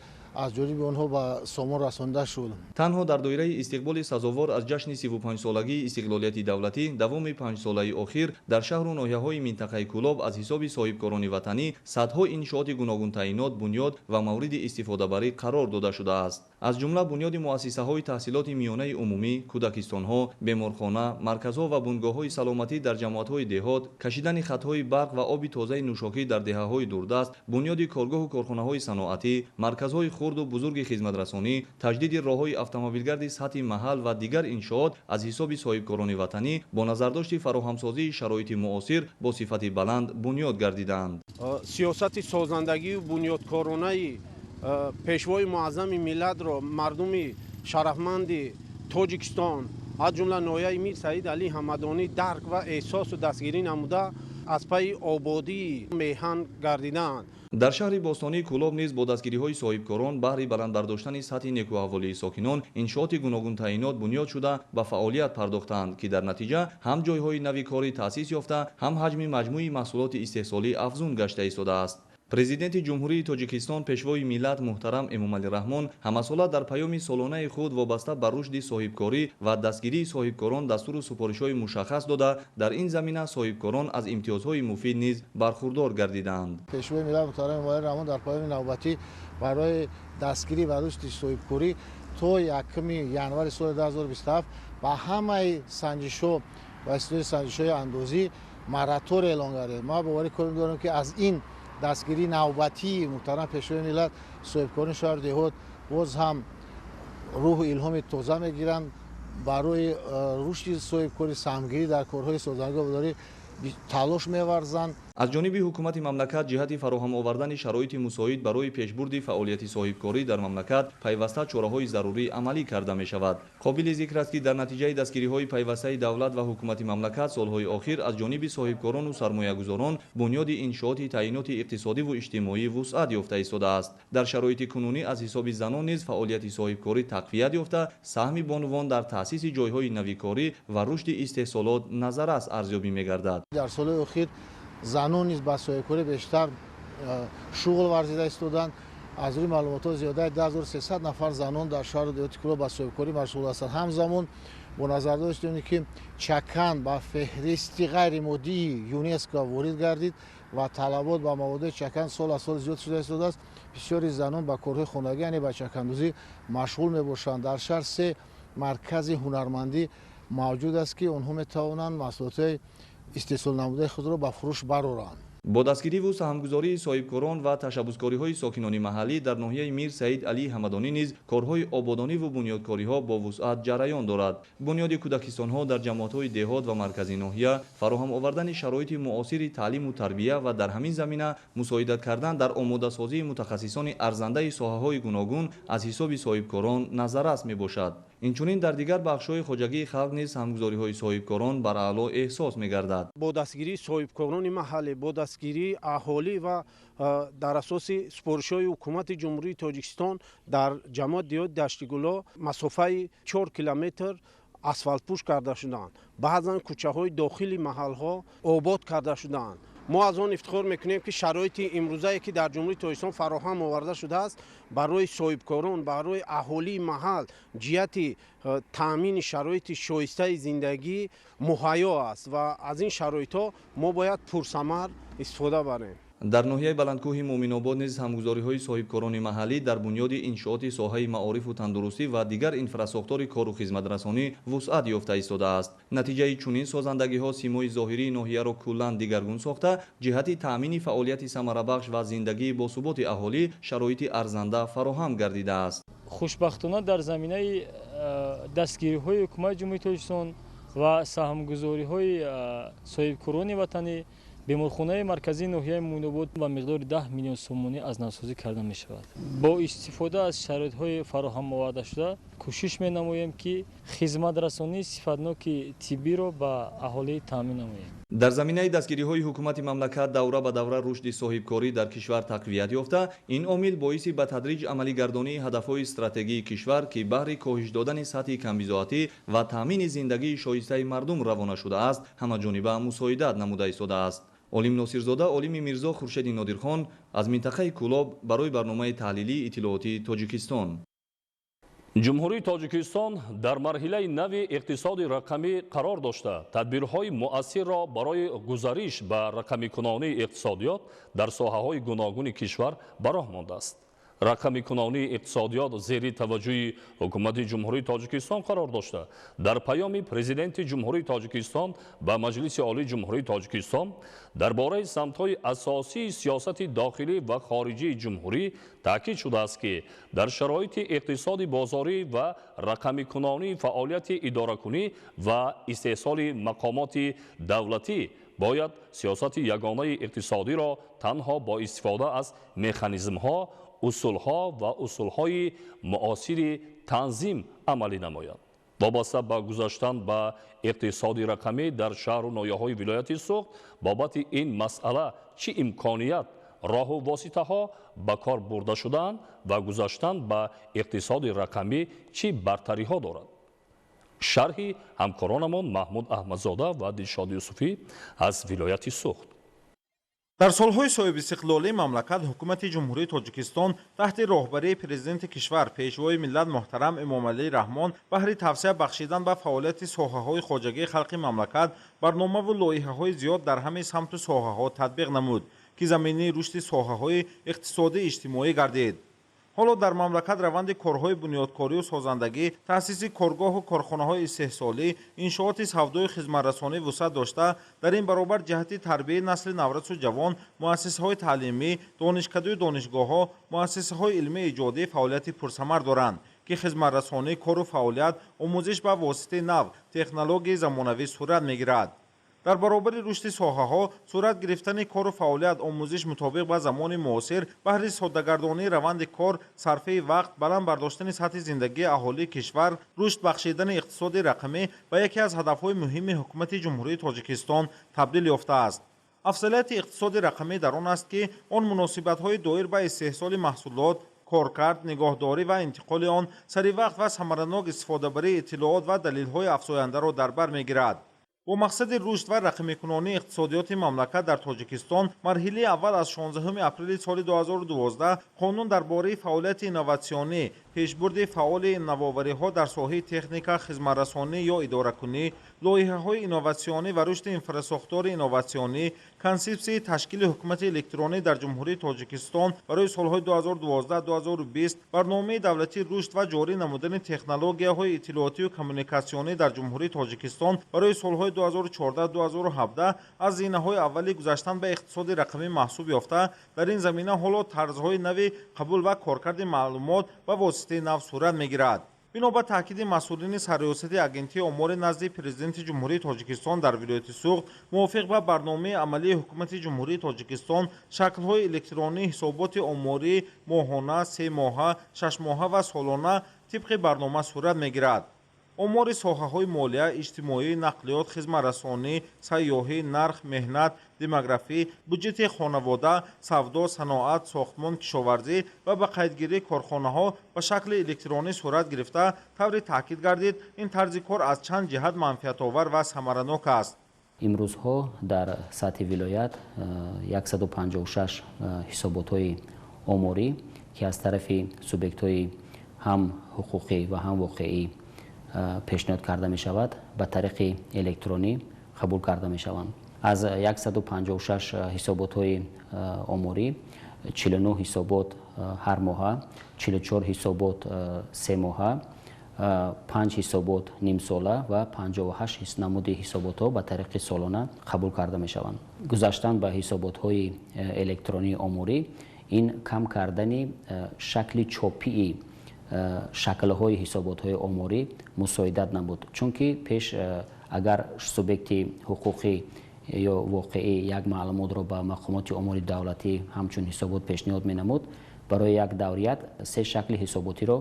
аз ҷониби онҳо ба сомон расонда шуд. Танҳо дар доираи истиқболи сазовор аз ҷашни 35-солагии истиқлолияти давлатӣ давоми 5-солаи охир дар шаҳру ноҳияҳои минтақаи Кӯлоб аз ҳисоби соҳибкорони ватанӣ садҳо иншооти гуногунтаъинот бунёд ва мавриди истифодабарӣ қарор дода шудааст. Аз ҷумла бунёди муассисаҳои таҳсилоти миёнаи умумӣ, кӯдакистонҳо, беморхона, марказҳо ва бунгоҳҳои саломатӣ дар ҷамоатҳои деҳот, кашидани хатҳои барқ ва оби тозаи нӯшокӣ дар деҳаҳои дурдаст, бунёди коргоҳу корхонаҳои саноатӣ, марказҳои хурду бузурги хизматрасонӣ, таҷдиди роҳҳои автомобилгарди сатҳи маҳал ва дигар иншоот аз ҳисоби соҳибкорони ватанӣ бо назардошти фароҳамсозии шароити муосир бо сифати баланд бунёд гардидаанд. Сиёсати созандагию бунёдкоронаи Пешвои муаззами миллатро мардуми шарафманди Тоҷикистон, аз ҷумла ноҳияи Мир Саид Алӣ Ҳамадонӣ, дарк ва эҳсосу дастгирӣ намуда, аз пайи ободии меҳан гардидаанд. Дар шаҳри бостонии Кӯлоб низ бо дастгириҳои соҳибкорон баҳри баланд бардоштани сатҳи некӯаҳволии сокинон иншооти гуногунтаъинот бунёд шуда ба фаъолият пардохтаанд, ки дар натиҷа ҳам ҷойҳои нави корӣ таъсис ёфта, ҳам ҳаҷми маҷмӯи маҳсулоти истеҳсолӣ афзун гашта истодааст. Президенти Ҷумҳурии Тоҷикистон, Пешвои миллат муҳтарам Эмомалӣ Раҳмон ҳамасола дар паёми солонаи худ вобаста ба рушди соҳибкорӣ ва дастгирии соҳибкорон дастуру супоришҳои мушаххас дода, дар ин замина соҳибкорон аз имтиёзҳои муфид низ бархурдор гардидаанд. Пешвои миллат муҳтарам Эмомалӣ Раҳмон дар паёми навбатӣ барои дастгирӣ ва рушди соҳибкорӣ то 1 январи соли 2027 ба ҳамаи санҷишҳо ва истилоҳи санҷишҳои андозӣ моратория эълон гардид. Ман боварӣ комил дорам, ки аз ин дастгирии навбатии муҳтарам Пешвои миллат соҳибкорони шаҳру деҳот боз ҳам рӯҳу илҳоми тоза мегиранд, барои рушди соҳибкорӣ, саҳмгирӣ дар корҳои созандагӣ ободонӣ талош меварзанд. Аз ҷониби ҳукумати мамлакат ҷиҳати фароҳам овардани шароити мусоид барои пешбурди фаъолияти соҳибкорӣ дар мамлакат пайваста чораҳои зарурӣ амалӣ карда мешавад. Қобили зикр аст, ки дар натиҷаи дастгириҳои пайвастаи давлат ва ҳукумати мамлакат солҳои охир аз ҷониби соҳибкорону сармоягузорон бунёди иншооти таъиноти иқтисодиву иҷтимоӣ вусъат ёфта истодааст. Дар шароити кунунӣ аз ҳисоби занон низ фаъолияти соҳибкорӣ тақвият ёфта, саҳми бонувон дар таъсиси ҷойҳои навикорӣ ва рушди истеҳсолот назаррас арзёбӣ мегардад. Дар солҳои охир занон низ ба соҳибкорӣ бештар шуғл варзида истоданд. Аз рӯи маълумотҳо зиёдаи 2300 нафар занон дар шаҳру деҳоти Кӯлоб ба соҳибкорӣ машғул ҳастанд. Ҳамзамон бо назардошти оне ки чакан ба феҳристи ғайримоддии ЮНЕСКО ворид гардид ва талабот ба маводои чакан сол аз сол зиёд шуда истодааст, бисёри занон ба корҳои хонагӣ, яъне ба чакандӯзӣ машғул мебошанд. Дар шаҳр 3 маркази ҳунармандӣ мавҷуд аст, ки онҳо метавонанд маҳсулотҳои истеҳсолнамудаи худро ба фурӯш бароранд. Бо дастгириву саҳмгузории соҳибкорон ва ташаббускориҳои сокинони маҳаллӣ дар ноҳияи Мир Саид Алии Ҳамадонӣ низ корҳои ободониву бунёдкориҳо бо вусъат ҷараён дорад. Бунёди кӯдакистонҳо дар ҷамоатҳои деҳот ва маркази ноҳия, фароҳам овардани шароити муосири таълиму тарбия ва дар ҳамин замина мусоидат кардан дар омодасозии мутахассисони арзандаи соҳаҳои гуногун аз ҳисоби соҳибкорон назаррас мебошад. Инчунин дар дигар бахшҳои хоҷагии халқ низ саҳмгузориҳои соҳибкорон бар аъло эҳсос мегардад. Бо дастгирии соҳибкорони маҳаллӣ, бо дастгирии аҳолӣ ва дар асоси супоришҳои ҳукумати Ҷумҳурии Тоҷикистон дар ҷамоати деҳоти Даштигуло масофаи 4 километр асфалтпӯш карда шуданд. Баъзан кӯчаҳои дохили маҳалҳо обод карда шуданд. Мо аз он ифтихор мекунем, ки шароити имрӯзае, ки дар Ҷумҳурии Тоҷикистон фароҳам оварда шудааст, барои соҳибкорон, барои аҳолии маҳал ҷиҳати таъмини шароити шоистаи зиндагӣ муҳайё аст ва аз ин шароитҳо мо бояд пурсамар истифода барем. Дар ноҳияи баландкӯҳи Муъминобод низ ҳамгузориҳои соҳибкорони маҳаллӣ дар бунёди иншооти соҳаи маорифу тандурустӣ ва дигар инфрасохтори кору хизматрасонӣ вусъат ёфта истодааст. Натиҷаи чунин созандагиҳо симои зоҳирии ноҳияро куллан дигаргун сохта, ҷиҳати таъмини фаъолияти самарабахш ва зиндагии босуботи аҳолӣ шароити арзанда фароҳам гардидааст. Хушбахтона дар заминаи дастгириҳои ҳукумати Ҷумҳурии Тоҷикистон ва саҳмгузориҳои соҳибкорони ватанӣ беморхонаи марказии ноҳияи Муъминобод ба миқдори 10 миллион сомонӣ аз навсозӣ карда мешавад. Бо истифода аз шароитҳои фароҳам овардашуда кӯшиш менамоем, ки хизматрасонии сифатноки тиббиро ба аҳолӣ таъмин намоем. Дар заминаи дастгириҳои ҳукумати мамлакат давра ба давра рушди соҳибкорӣ дар кишвар тақвият ёфта, ин омил боиси ба тадриҷ амалигардонии ҳадафҳои стратегии кишвар, ки баҳри коҳиш додани сатҳи камбизоатӣ ва таъмини зиндагии шоистаи мардум равона шудааст, ҳамаҷониба мусоидат намуда истодааст. Олим Носирзода, Олими Мирзо, Хуршеди Нодирхон аз минтақаи Кӯлоб барои барномаи таҳлилии иттилоотии Тоҷикистон. Ҷумҳурии Тоҷикистон дар марҳилаи нави иқтисоди рақамӣ қарор дошта, тадбирҳои муассирро барои гузариш ба рақамикунонии иқтисодиёт дар соҳаҳои гуногуни кишвар ба роҳ мондааст. Рақамикунонии иқтисодиёт зери таваҷҷӯҳи ҳукумати Ҷумҳурии Тоҷикистон қарор дошта, дар паёми Президенти Ҷумҳурии Тоҷикистон ба Маҷлиси Олии Ҷумҳурии Тоҷикистон дар бораи самтҳои асосии сиёсати дохилӣ ва хориҷии ҷумҳурӣ таъкид шудааст, ки дар шароити иқтисоди бозорӣ ва рақамикунонии фаъолияти идоракунӣ ва истеҳсоли мақомоти давлатӣ бояд сиёсати ягонаи иқтисодиро танҳо бо истифода аз механизмҳо, усулҳо ва усулҳои муосири танзим амалӣ намояд. Вобаста ба гузаштан ба иқтисоди рақамӣ дар шаҳру ноҳияҳои вилояти Суғд бобати ин масъала чӣ имконият, роҳу воситаҳо ба кор бурда шудаанд ва гузаштан ба иқтисоди рақамӣ чӣ бартариҳо дорад? Шарҳи ҳамкоронамон Маҳмуд Аҳмадзода ва Дилшод Юсуфӣ аз вилояти Суғд. Дар солҳои соҳибистиқлолии мамлакат ҳукумати Ҷумҳурии Тоҷикистон таҳти роҳбарии президенти кишвар, пешвои миллат муҳтарам Эмомалӣ Раҳмон баҳри тавсеа бахшидан ба фаъолияти соҳаҳои хоҷагии халқи мамлакат барномаву лоиҳаҳои зиёд дар ҳамаи самту соҳаҳо татбиқ намуд, ки заминаи рушди соҳаҳои иқтисодию иҷтимоӣ гардид. Ҳоло дар мамлакат раванди корҳои бунёдкорию созандагӣ, таъсиси коргоҳу корхонаҳои истеҳсолӣ, иншооти савдою хизматрасонӣ вусъат дошта, дар ин баробар ҷиҳати тарбияи насли наврасу ҷавон, муассисаҳои таълимӣ, донишкадаю донишгоҳҳо, муассисаҳои илмии иҷодӣ фаъолияти пурсамар доранд, ки хизматрасонӣ, кору фаъолият, омӯзиш ба воситаи нав, технологияи замонавӣ сурат мегирад. Дар баробари рушди соҳаҳо, сурат гирифтани кору фаъолият, омӯзиш мутобиқ ба замони муосир баҳри соддагардонии раванди кор, сарфаи вақт, баланд бардоштани сатҳи зиндагии аҳолии кишвар, рушд бахшидани иқтисоди рақамӣ ба яке аз ҳадафҳои муҳими ҳукумати Ҷумҳурии Тоҷикистон табдил ёфтааст. Афзалияти иқтисоди рақамӣ дар он аст, ки он муносибатҳои доир ба истеҳсоли маҳсулот, коркард, нигоҳдорӣ ва интиқоли он, саривақт ва самаранок истифодабарии иттилоот ва далелҳои афзояндаро дар бар мегирад. Бо мақсади рушд ва рақамикунонии иқтисодиёти мамлакат дар Тоҷикистон марҳилаи аввал аз 16 апрели соли 2012 қонун дар бораи фаъолияти инноватсионӣ, пешбурди фаъоли навовариҳо дар соҳаи техника, хизматрасонӣ ё идоракунӣ, лоиҳаҳои инноватсионӣ ва рушди инфрасохтори инноватсионӣ, консепсияи ташкили ҳукумати электронӣ дар Ҷумҳурии Тоҷикистон барои солҳои 2012-2020, барномаи давлатии рушд ва ҷорӣ намудани технологияҳои иттилоотию коммуникатсионӣ дар Ҷумҳурии Тоҷикистон барои солҳои 2014-2017 аз зинаҳои аввали гузаштан ба иқтисоди рақамӣ маҳсуб ёфта, дар ин замина ҳоло тарзҳои нави қабул ва коркарди маълумот ба воситаи нав сурат мегирад. Бино ба таъкиди масъулини Сарриёсати Агентии омори назди Президенти Ҷумҳурии Тоҷикистон дар вилояти Суғд, мувофиқ ба барномаи амалии Ҳукумати Ҷумҳурии Тоҷикистон, шаклҳои электронии ҳисоботи оморӣ моҳона, семоҳа, шашмоҳа ва солона тибқи барнома сурат мегирад. Омори соҳаҳои молия, иҷтимоӣ, нақлиёт, хизматрасонӣ, сайёҳӣ, нарх, меҳнат, демографӣ, буҷети хонавода, савдо, саноат, сохтмон, кишоварзӣ ва ба қайдгирии корхонаҳо ба шакли электронӣ сурат гирифта, тавре таъкид гардид, ин тарзи кор аз чанд ҷиҳат манфиатовар ва самаранок аст. Имрӯзҳо дар сатҳи вилоят 156 ҳисоботҳои оморӣ, ки аз тарафи субъектҳои ҳам ҳуқуқӣ ва ҳам воқеӣ пешниҳод карда мешавад, ба тариқи электронӣ қабул карда мешаванд. Аз 156 ҳисоботҳои оморӣ 49 ҳисобот ҳар моҳа, 44 ҳисобот семоҳа, 5 ҳисобот нимсола ва 58 намуди ҳисоботҳо ба тариқи солона қабул карда мешаванд. Гузаштан ба ҳисоботҳои электронии оморӣ ин кам кардани шакли чопии шаклҳои ҳисоботҳои оморӣ мусоидат набуд, чунки пеш агар субъекти ҳуқуқӣ ё воқеӣ як маълумотро ба мақомоти омори давлатӣ ҳамчун ҳисобот пешниҳод менамуд, барои як даврият се шакли ҳисоботиро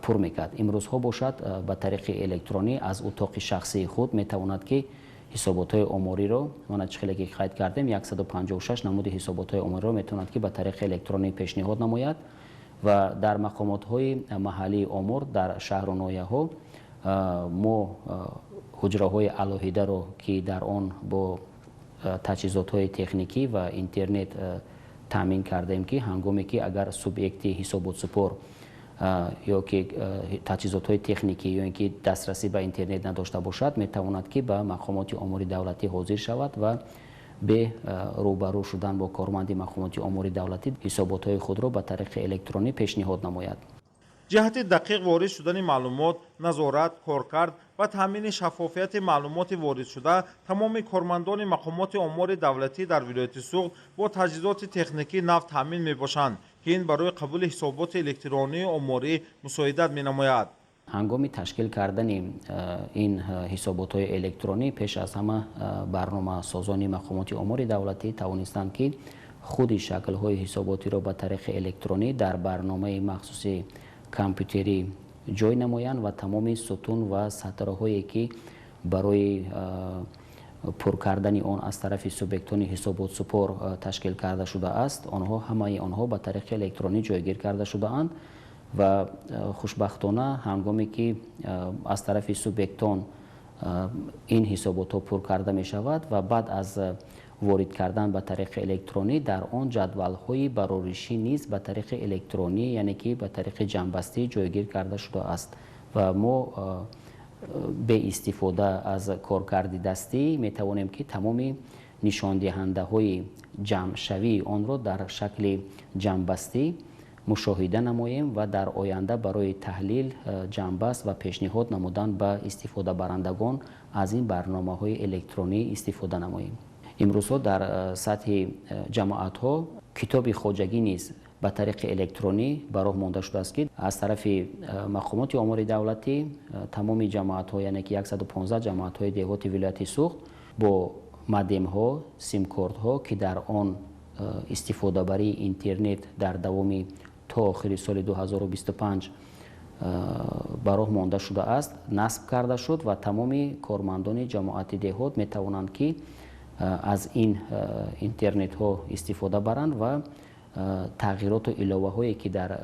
пур мекард. Имрӯзҳо бошад, ба тариқи электронӣ аз утоқи шахсии худ метавонад, ки ҳисоботҳои омориро, мана чӣ хеле ки қайд кардем, 156 намуди ҳисоботҳои омориро метавонад, ки ба тариқи электронӣ пешниҳод намояд. Ва дар мақомотҳои маҳаллии омор дар шаҳру ноҳияҳо мо ҳуҷраҳои алоҳидаро, ки дар он бо таҷҳизотҳои техникӣ ва интернет таъмин кардаем, ки ҳангоме ки агар субъекти ҳисоботсупор ё ки таҷҳизотҳои техникӣ ё ин ки дастрасӣ ба интернет надошта бошад, метавонад, ки ба мақомоти омори давлатӣ ҳозир шавад ва бе рӯбарӯ шудан бо корманди мақомоти омори давлатӣ ҳисоботҳои худро ба тариқи электронӣ пешниҳод намояд. Ҷиҳати дақиқ ворид шудани маълумот, назорат, коркард ва таъмини шаффофияти маълумоти воридшуда тамоми кормандони мақомоти омори давлатӣ дар вилояти Суғд бо таҷҳизоти техникии нав таъмин мебошанд, ки ин барои қабули ҳисоботи электронии оморӣ мусоидат менамояд. Ҳангоми ташкил кардани ин ҳисоботҳои электронӣ пеш аз ҳама барномасозони мақомоти омори давлатӣ тавонистанд, ки худи шаклҳои ҳисоботиро ба тариқи электронӣ дар барномаи махсуси компютерӣ ҷой намоянд ва тамоми сутун ва сатрҳое, ки барои пур кардани он аз тарафи субъектони ҳисоботсупор ташкил карда шудааст, онҳо ҳамаи онҳо ба тариқи электронӣ ҷойгир карда шудаанд. Ва хушбахтона, ҳангоме ки аз тарафи субъектон ин ҳисоботҳо пур карда мешавад ва баъд аз ворид кардан ба тариқи электронӣ дар он ҷадвалҳои бароришӣ низ ба тариқи электронӣ, яъне ки ба тариқи ҷамъбастӣ ҷойгир карда шудааст ва мо бе истифода аз коркарди дастӣ метавонем, ки тамоми нишондиҳандаҳои ҷамъшавии онро дар шакли ҷамъбастӣ мушоҳида намоем ва дар оянда барои таҳлил, ҷамъбаст ва пешниҳод намудан ба истифодабарандагон аз ин барномаҳои электронӣ истифода намоем. Имрӯзҳо дар сатҳи ҷамоатҳо китоби хоҷагӣ низ ба тариқи электронӣ ба роҳ монда шудааст, ки аз тарафи мақомоти омори давлатӣ тамоми ҷамоатҳо, яъне ки 115 ҷамоатҳои деҳоти вилояти Суғд бо модемҳо, симкортҳо, ки дар он истифодабарии интернет дар давоми то охири соли 2025 ба роҳ монда шудааст, насб карда шуд ва тамоми кормандони ҷамоати деҳот метавонанд, ки аз ин интернетҳо истифода баранд ва тағйироту иловаҳое, ки дар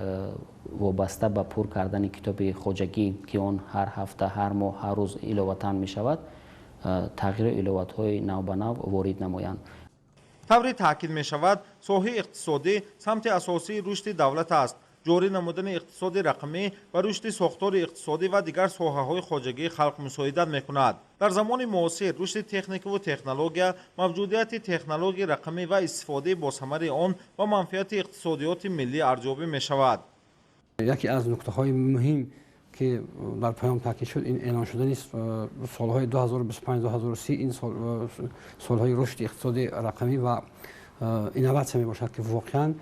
вобаста ба пур кардани китоби хоҷагӣ, ки он ҳар ҳафта, ҳар моҳ, ҳар рӯз иловатан мешавад, тағйиру иловатҳои навбанав ворид намоянд. Тавре таъкид мешавад, соҳаи иқтисодӣ самти асосии рушди давлат аст. Ҷорӣ намудани иқтисоди рақамӣ ба рушди сохтори иқтисодӣ ва дигар соҳаҳои хоҷагии халқ мусоидат мекунад. Дар замони муосир рушди техникаву технология, мавҷудияти технологияи рақамӣ ва истифодаи босамари он ба манфиати иқтисодиёти миллӣ арзёбӣ мешавад. Яке аз нуктаҳои муҳим, Ки дар паём таъкид шуд, ин эълон шудани солҳои 2025-2030, ин солҳои рушди иқтисоди рақамӣ ва инноватсия мебошад, ки воқеан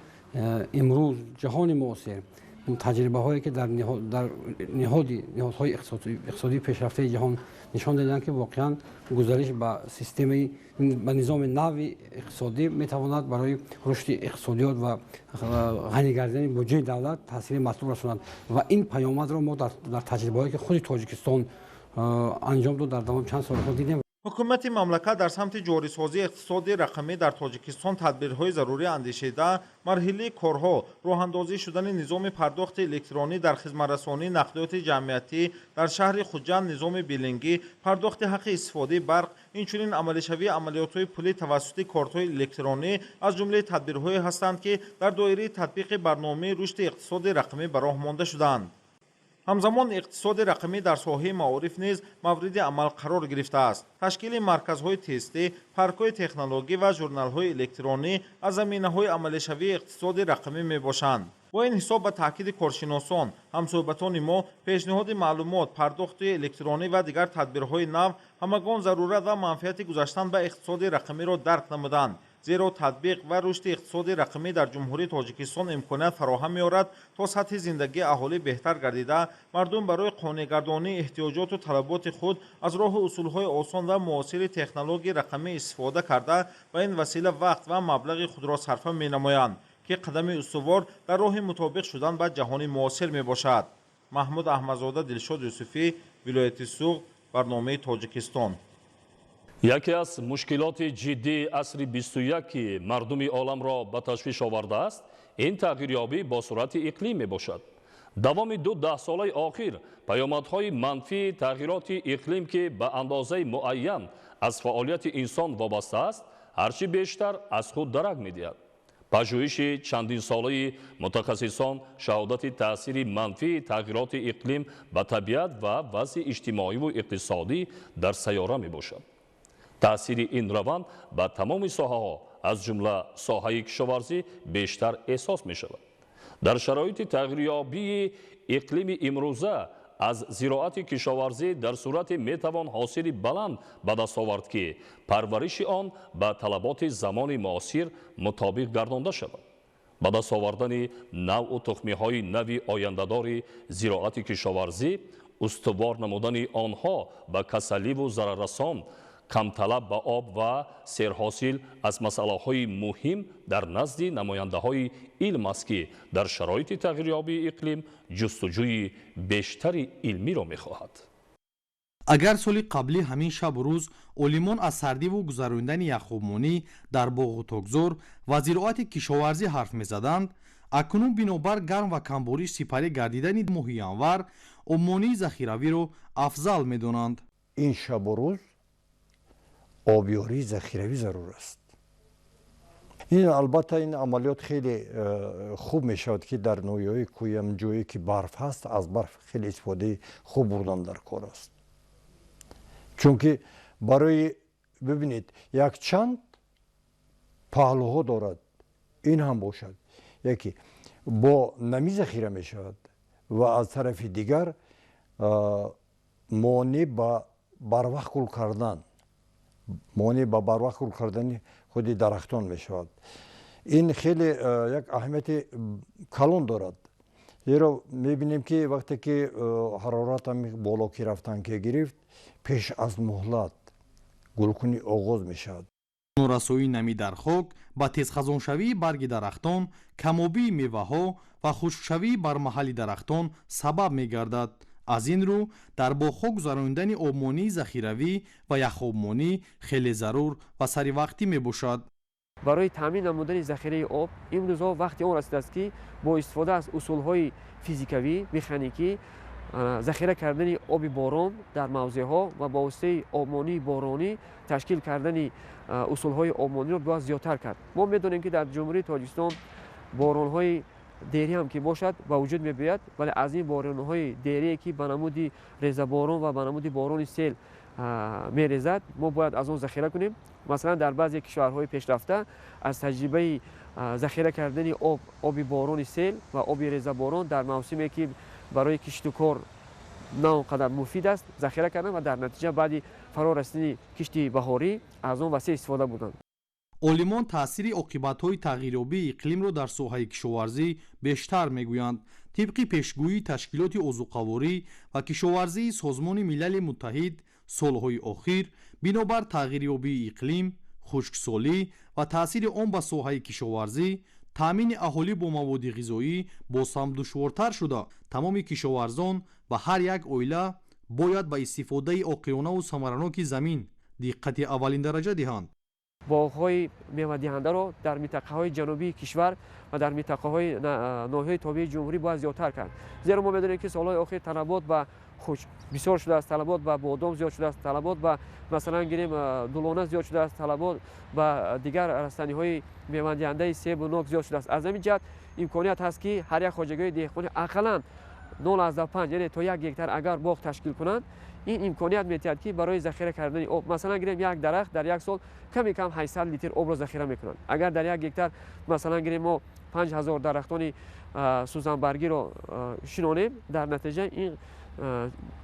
имрӯз ҷаҳони муосир, таҷрибаҳое ки дар ниҳодҳои иқтисодии пешрафтаи ҷаҳон нишон доданд, ки воқеан гузариш ба системаи, ба низоми нави иқтисодӣ метавонад барои рушди иқтисодиёт ва ғанӣ гардидани буҷаи давлат таъсири матлуб расонад. Ва ин паёмадро мо дар таҷрибаҳое ки худи Тоҷикистон анҷом дод, дар давоми чанд соли худ дидем. Ҳукумати мамлакат дар самти ҷорисозии иқтисоди рақамӣ дар Тоҷикистон тадбирҳои зарурӣ андешида, марҳилаи корҳо, роҳандозӣ шудани низоми пардохти электронӣ дар хизматрасонии нақлиёти ҷамъиятӣ дар шаҳри Хуҷанд, низоми биллингӣ, пардохти ҳаққи истифодаи барқ, инчунин амалишавии амалиётҳои пулӣ тавассути кортҳои электронӣ аз ҷумлаи тадбирҳое ҳастанд, ки дар доираи татбиқи барномаи рушди иқтисоди рақамӣ ба роҳ монда шудаанд. Ҳамзамон иқтисоди рақамӣ дар соҳаи маориф низ мавриди амал қарор гирифтааст. Ташкили марказҳои тестӣ, паркҳои технологӣ ва журналҳои электронӣ аз заминаҳои амалишавии иқтисоди рақамӣ мебошанд. Бо ин ҳисоб, ба таъкиди коршиносон, ҳамсӯҳбатони мо, пешниҳоди маълумот, пардохти электронӣ ва дигар тадбирҳои нав ҳамагон зарурат ва манфиати гузаштан ба иқтисоди рақамиро дарк намуданд. Зеро татбиқ ва рушди иқтисоди рақамӣ дар Ҷумҳурии Тоҷикистон имконият фароҳам меорад, то сатҳи зиндагии аҳолӣ беҳтар гардида, мардум барои қонеъгардонии эҳтиёҷоту талаботи худ аз роҳу усулҳои осон ва муосири технологияи рақамӣ истифода карда, ба ин васила вақт ва маблағи худро сарфа менамоянд, ки қадами устувор дар роҳи мутобиқ шудан ба ҷаҳони муосир мебошад. Маҳмуд Аҳмадзода, Дилшод Юсуфӣ, вилояти Суғд, барномаи Тоҷикистон. Яке аз мушкилоти ҷиддии асри 21, ки мардуми оламро ба ташвиш овардааст, ин тағйирёбӣ бо суръати иқлим мебошад. Давоми ду даҳсолаи охир паёмадҳои манфии тағйироти иқлим, ки ба андозаи муайян аз фаъолияти инсон вобаста аст, ҳарчи бештар аз худ дарак медиҳад. Пажӯҳиши чандинсолаи мутахассисон шаҳодати таъсири манфии тағйироти иқлим ба табиат ва вазъи иҷтимоиву иқтисодӣ дар сайёра мебошад. Таъсири ин раванд ба тамоми соҳаҳо, аз ҷумла соҳаи кишоварзӣ, бештар эҳсос мешавад. Дар шароити тағйирёбии иқлими имрӯза аз зироати кишоварзӣ дар сурате метавон ҳосили баланд ба даст овард, ки парвариши он ба талаботи замони муосир мутобиқ гардонда шавад. Ба даст овардани навъу тухмиҳои нави ояндадори зироати кишоварзӣ, устувор намудани онҳо ба касаливу зараррасон, камталаб ба об ва серҳосил аз масъалаҳои муҳим дар назди намояндаҳои илм аст, ки дар шароити тағйирёбии иқлим ҷустуҷӯи бештари илмиро мехоҳад. Агар соли қаблӣ ҳамин шабу рӯз олимон аз сардиву гузарондани яхобмонӣ дар боғу токзор ва зироати кишоварзӣ ҳарф мезаданд, акнун бинобар гарм ва камбориш сипарӣ гардидани моҳи январ обмонии захиравиро афзал медонанд. Ин шабу рӯз обёрии захиравӣ зарур аст. Ин албатта ин амалиёт хеле хуб мешавад, ки дар ноҳияҳои кӯям, ҷое ки барф ҳаст, аз барф хеле истифодаи хуб бурдан дар кор аст. Чунки барои бибинед, якчанд паҳлӯҳо дорад, ин ҳам бошад, яке бо намӣ захира мешавад ва аз тарафи дигар монеъ ба барвақт гул кардан, монеъ ба барвақт гул кардани худи дарахтон мешавад. Ин хеле як аҳамияти калон дорад, зеро мебинем, ки вақте ки ҳарорат боло ки рафтан ки гирифт, пеш аз муҳлат гулкунӣ оғоз мешавад. Норасоии намӣ дар хок ба тезхазоншавии барги дарахтон, камобии меваҳо ва хушкшавии бармаҳали дарахтон сабаб мегардад. Аз ин рӯ дар боғҳо гузаронидани обмонии захиравӣ ва яхобмонӣ хеле зарур ва саривақтӣ мебошад. Барои таъмин намудани захираи об имрӯзҳо вақти он расидааст, ки бо истифода аз усулҳои физикавӣ, механикӣ захира кардани оби борон дар мавзеъҳо ва бо воситаи обмонии боронӣ ташкил кардани усулҳои обмониро бояд зиёдтар кард. Мо медонем, ки дар Ҷумҳурии Тоҷикистон боронҳои дерӣ ҳам ки бошад ба вуҷуд мебиёяд, вале аз ин боронҳои дерие, ки ба намуди резаборон ва ба намуди борони сел мерезад, мо бояд аз он захира кунем. Масалан, дар баъзе кишварҳои пешрафта аз таҷрибаи захира кардани об, оби борони сел ва оби резаборон дар мавсиме, ки барои кишту кор на он қадар муфид аст, захира кардан ва дар натиҷа баъди фаро расидани кишти баҳорӣ аз он васеъ истифода бурданд. Олимон таъсири оқибатҳои тағйирёбии иқлимро дар соҳаи кишоварзӣ бештар мегӯянд. Тибқи пешгӯии Ташкилоти озуқаворӣ ва кишоварзии Созмони Милали Муттаҳид, солҳои охир бинобар тағйирёбии иқлим, хушксолӣ ва таъсири он ба соҳаи кишоварзӣ, таъмини аҳолӣ бо маводи ғизоӣ боз ҳам душвортар шуда, тамоми кишоварзон ва ҳар як оила бояд ба истифодаи оқилонаву самараноки замин диққати аввалиндараҷа диҳанд. Боғҳои мевадиҳандаро дар минтақаҳои ҷанубии кишвар ва дар минтақаҳои ноҳияҳои тобеи ҷумҳурӣ бояд зиёдтар кард. Зеро мо медонем, ки солҳои охир талабот ба хуч бисёр шудааст, талабот ба бодом зиёд шудааст, талабот ба, масалан гирем, дулона зиёд шудааст, талабот ба дигар растаниҳои мевадиҳандаи себу нок зиёд шудааст. Аз ҳамин ҷиҳат имконият ҳаст, ки ҳар як хоҷагиҳои деҳқонӣ ақаллан 0,5, яъне то 1 гектар агар боғ ташкил кунанд, ин имконият метиҳад, ки барои захира кардани об, масалан гирем, як дарахт дар як сол ками кам 800 литр обро захира мекунад. Агар дар 1 гектар, масалан гирем, мо 5000 дарахтони сӯзанбаргиро шинонем, дар натиҷа ин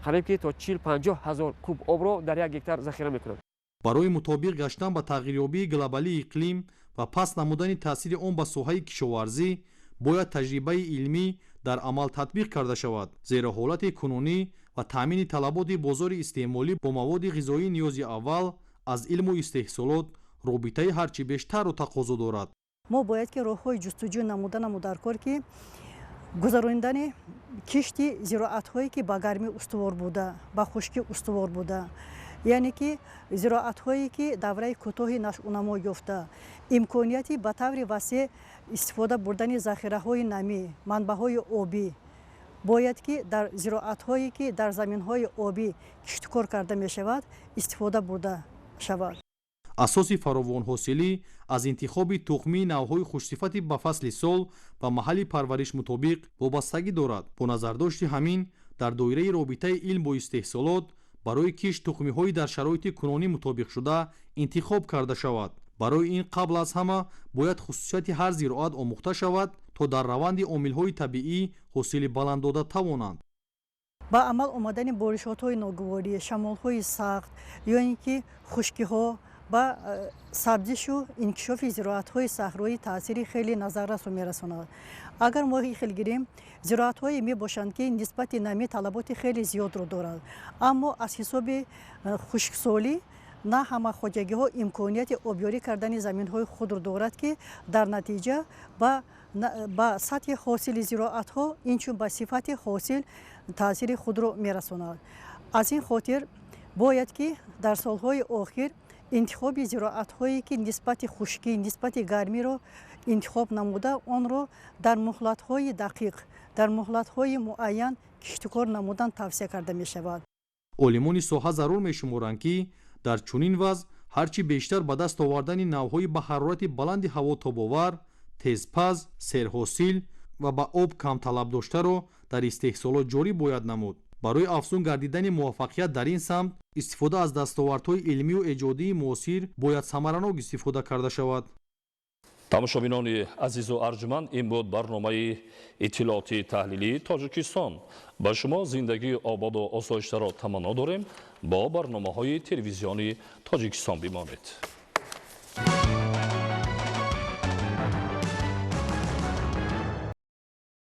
қариб ки то 40-50 ҳазор куб обро дар 1 гектар захира мекунад. Барои мутобиқ гаштан ба тағйирёбии глобалии иқлим ва паст намудани таъсири он ба соҳаи кишоварзӣ бояд таҷрибаи илмӣ дар амал татбиқ карда шавад, зеро ҳолати кунунӣ ва таъмини талаботи бозори истеъмолӣ бо маводи ғизоии ниёзи аввал аз илму истеҳсолот робитаи ҳарчи бештарро тақозо дорад. Мо бояд ки роҳҳои ҷустуҷӯ намуданаму дар кор, ки гузаронидани кишти зироатҳое, ки ба гармӣ устувор буда, ба хушкӣ устувор буда, яъне ки зироатҳое, ки давраи кӯтоҳи нашъунамо ёфта, имконияти ба таври васеъ истифода бурдани захираҳои намӣ, манбаъҳои обӣ, бояд ки дар зироатҳое, ки дар заминҳои обӣ киштукор карда мешавад, истифода бурда шавад. Асоси фаровонҳосилӣ аз интихоби тухмии навъҳои хушсифати ба фасли сол ва маҳалли парвариш мутобиқ вобастагӣ дорад. Бо назардошти ҳамин, дар доираи робитаи илм бо истеҳсолот барои кишт тухмиҳои дар шароити кунунӣ мутобиқшуда интихоб карда шавад. Барои ин қабл аз ҳама бояд хусусияти ҳар зироат омӯхта шавад, то дар раванди омилҳои табиӣ ҳосили баланд дода тавонанд. Ба амал омадани боришотҳои ногуворӣ, шамолҳои сахт ё ин ки хушкиҳо ба сабзишу инкишофи зироатҳои саҳроӣ таъсири хеле назаррасо мерасонад. Агар мо хел гирем, зироатҳое мебошанд, ки нисбати намӣ талаботи хеле зиёдро доранд, аммо аз ҳисоби хушксолӣ на ҳама хоҷагиҳо имконияти обёрӣ кардани заминҳои худро дорад, ки дар натиҷа ба сатҳи ҳосили зироатҳо, инчун ба сифати ҳосил таъсири худро мерасонад. Аз ин хотир бояд ки дар солҳои охир интихоби зироатҳое, ки нисбати хушкӣ, нисбати гармиро интихоб намуда, онро дар муҳлатҳои дақиқ, дар муҳлатҳои муайян киштукор намудан тавсия карда мешавад. Олимони соҳа зарур мешуморанд, ки дар чунин вазъ ҳарчи бештар ба даст овардани навъҳои ба ҳарорати баланди ҳаво тобовар, тезпаз, серҳосил ва ба об камталаб доштаро дар истеҳсолот ҷорӣ бояд намуд. Барои афзун гардидани муваффақият дар ин самт истифода аз дастовардҳои илмию эҷодии муосир бояд самаранок истифода карда шавад. Тамошобинони азизу арҷманд, ин буд барномаи иттилоотии таҳлилии Тоҷикистон. Ба шумо зиндагии ободу осоиштаро таманно дорем. Бо барномаҳои телевизиони Тоҷикистон бимонед.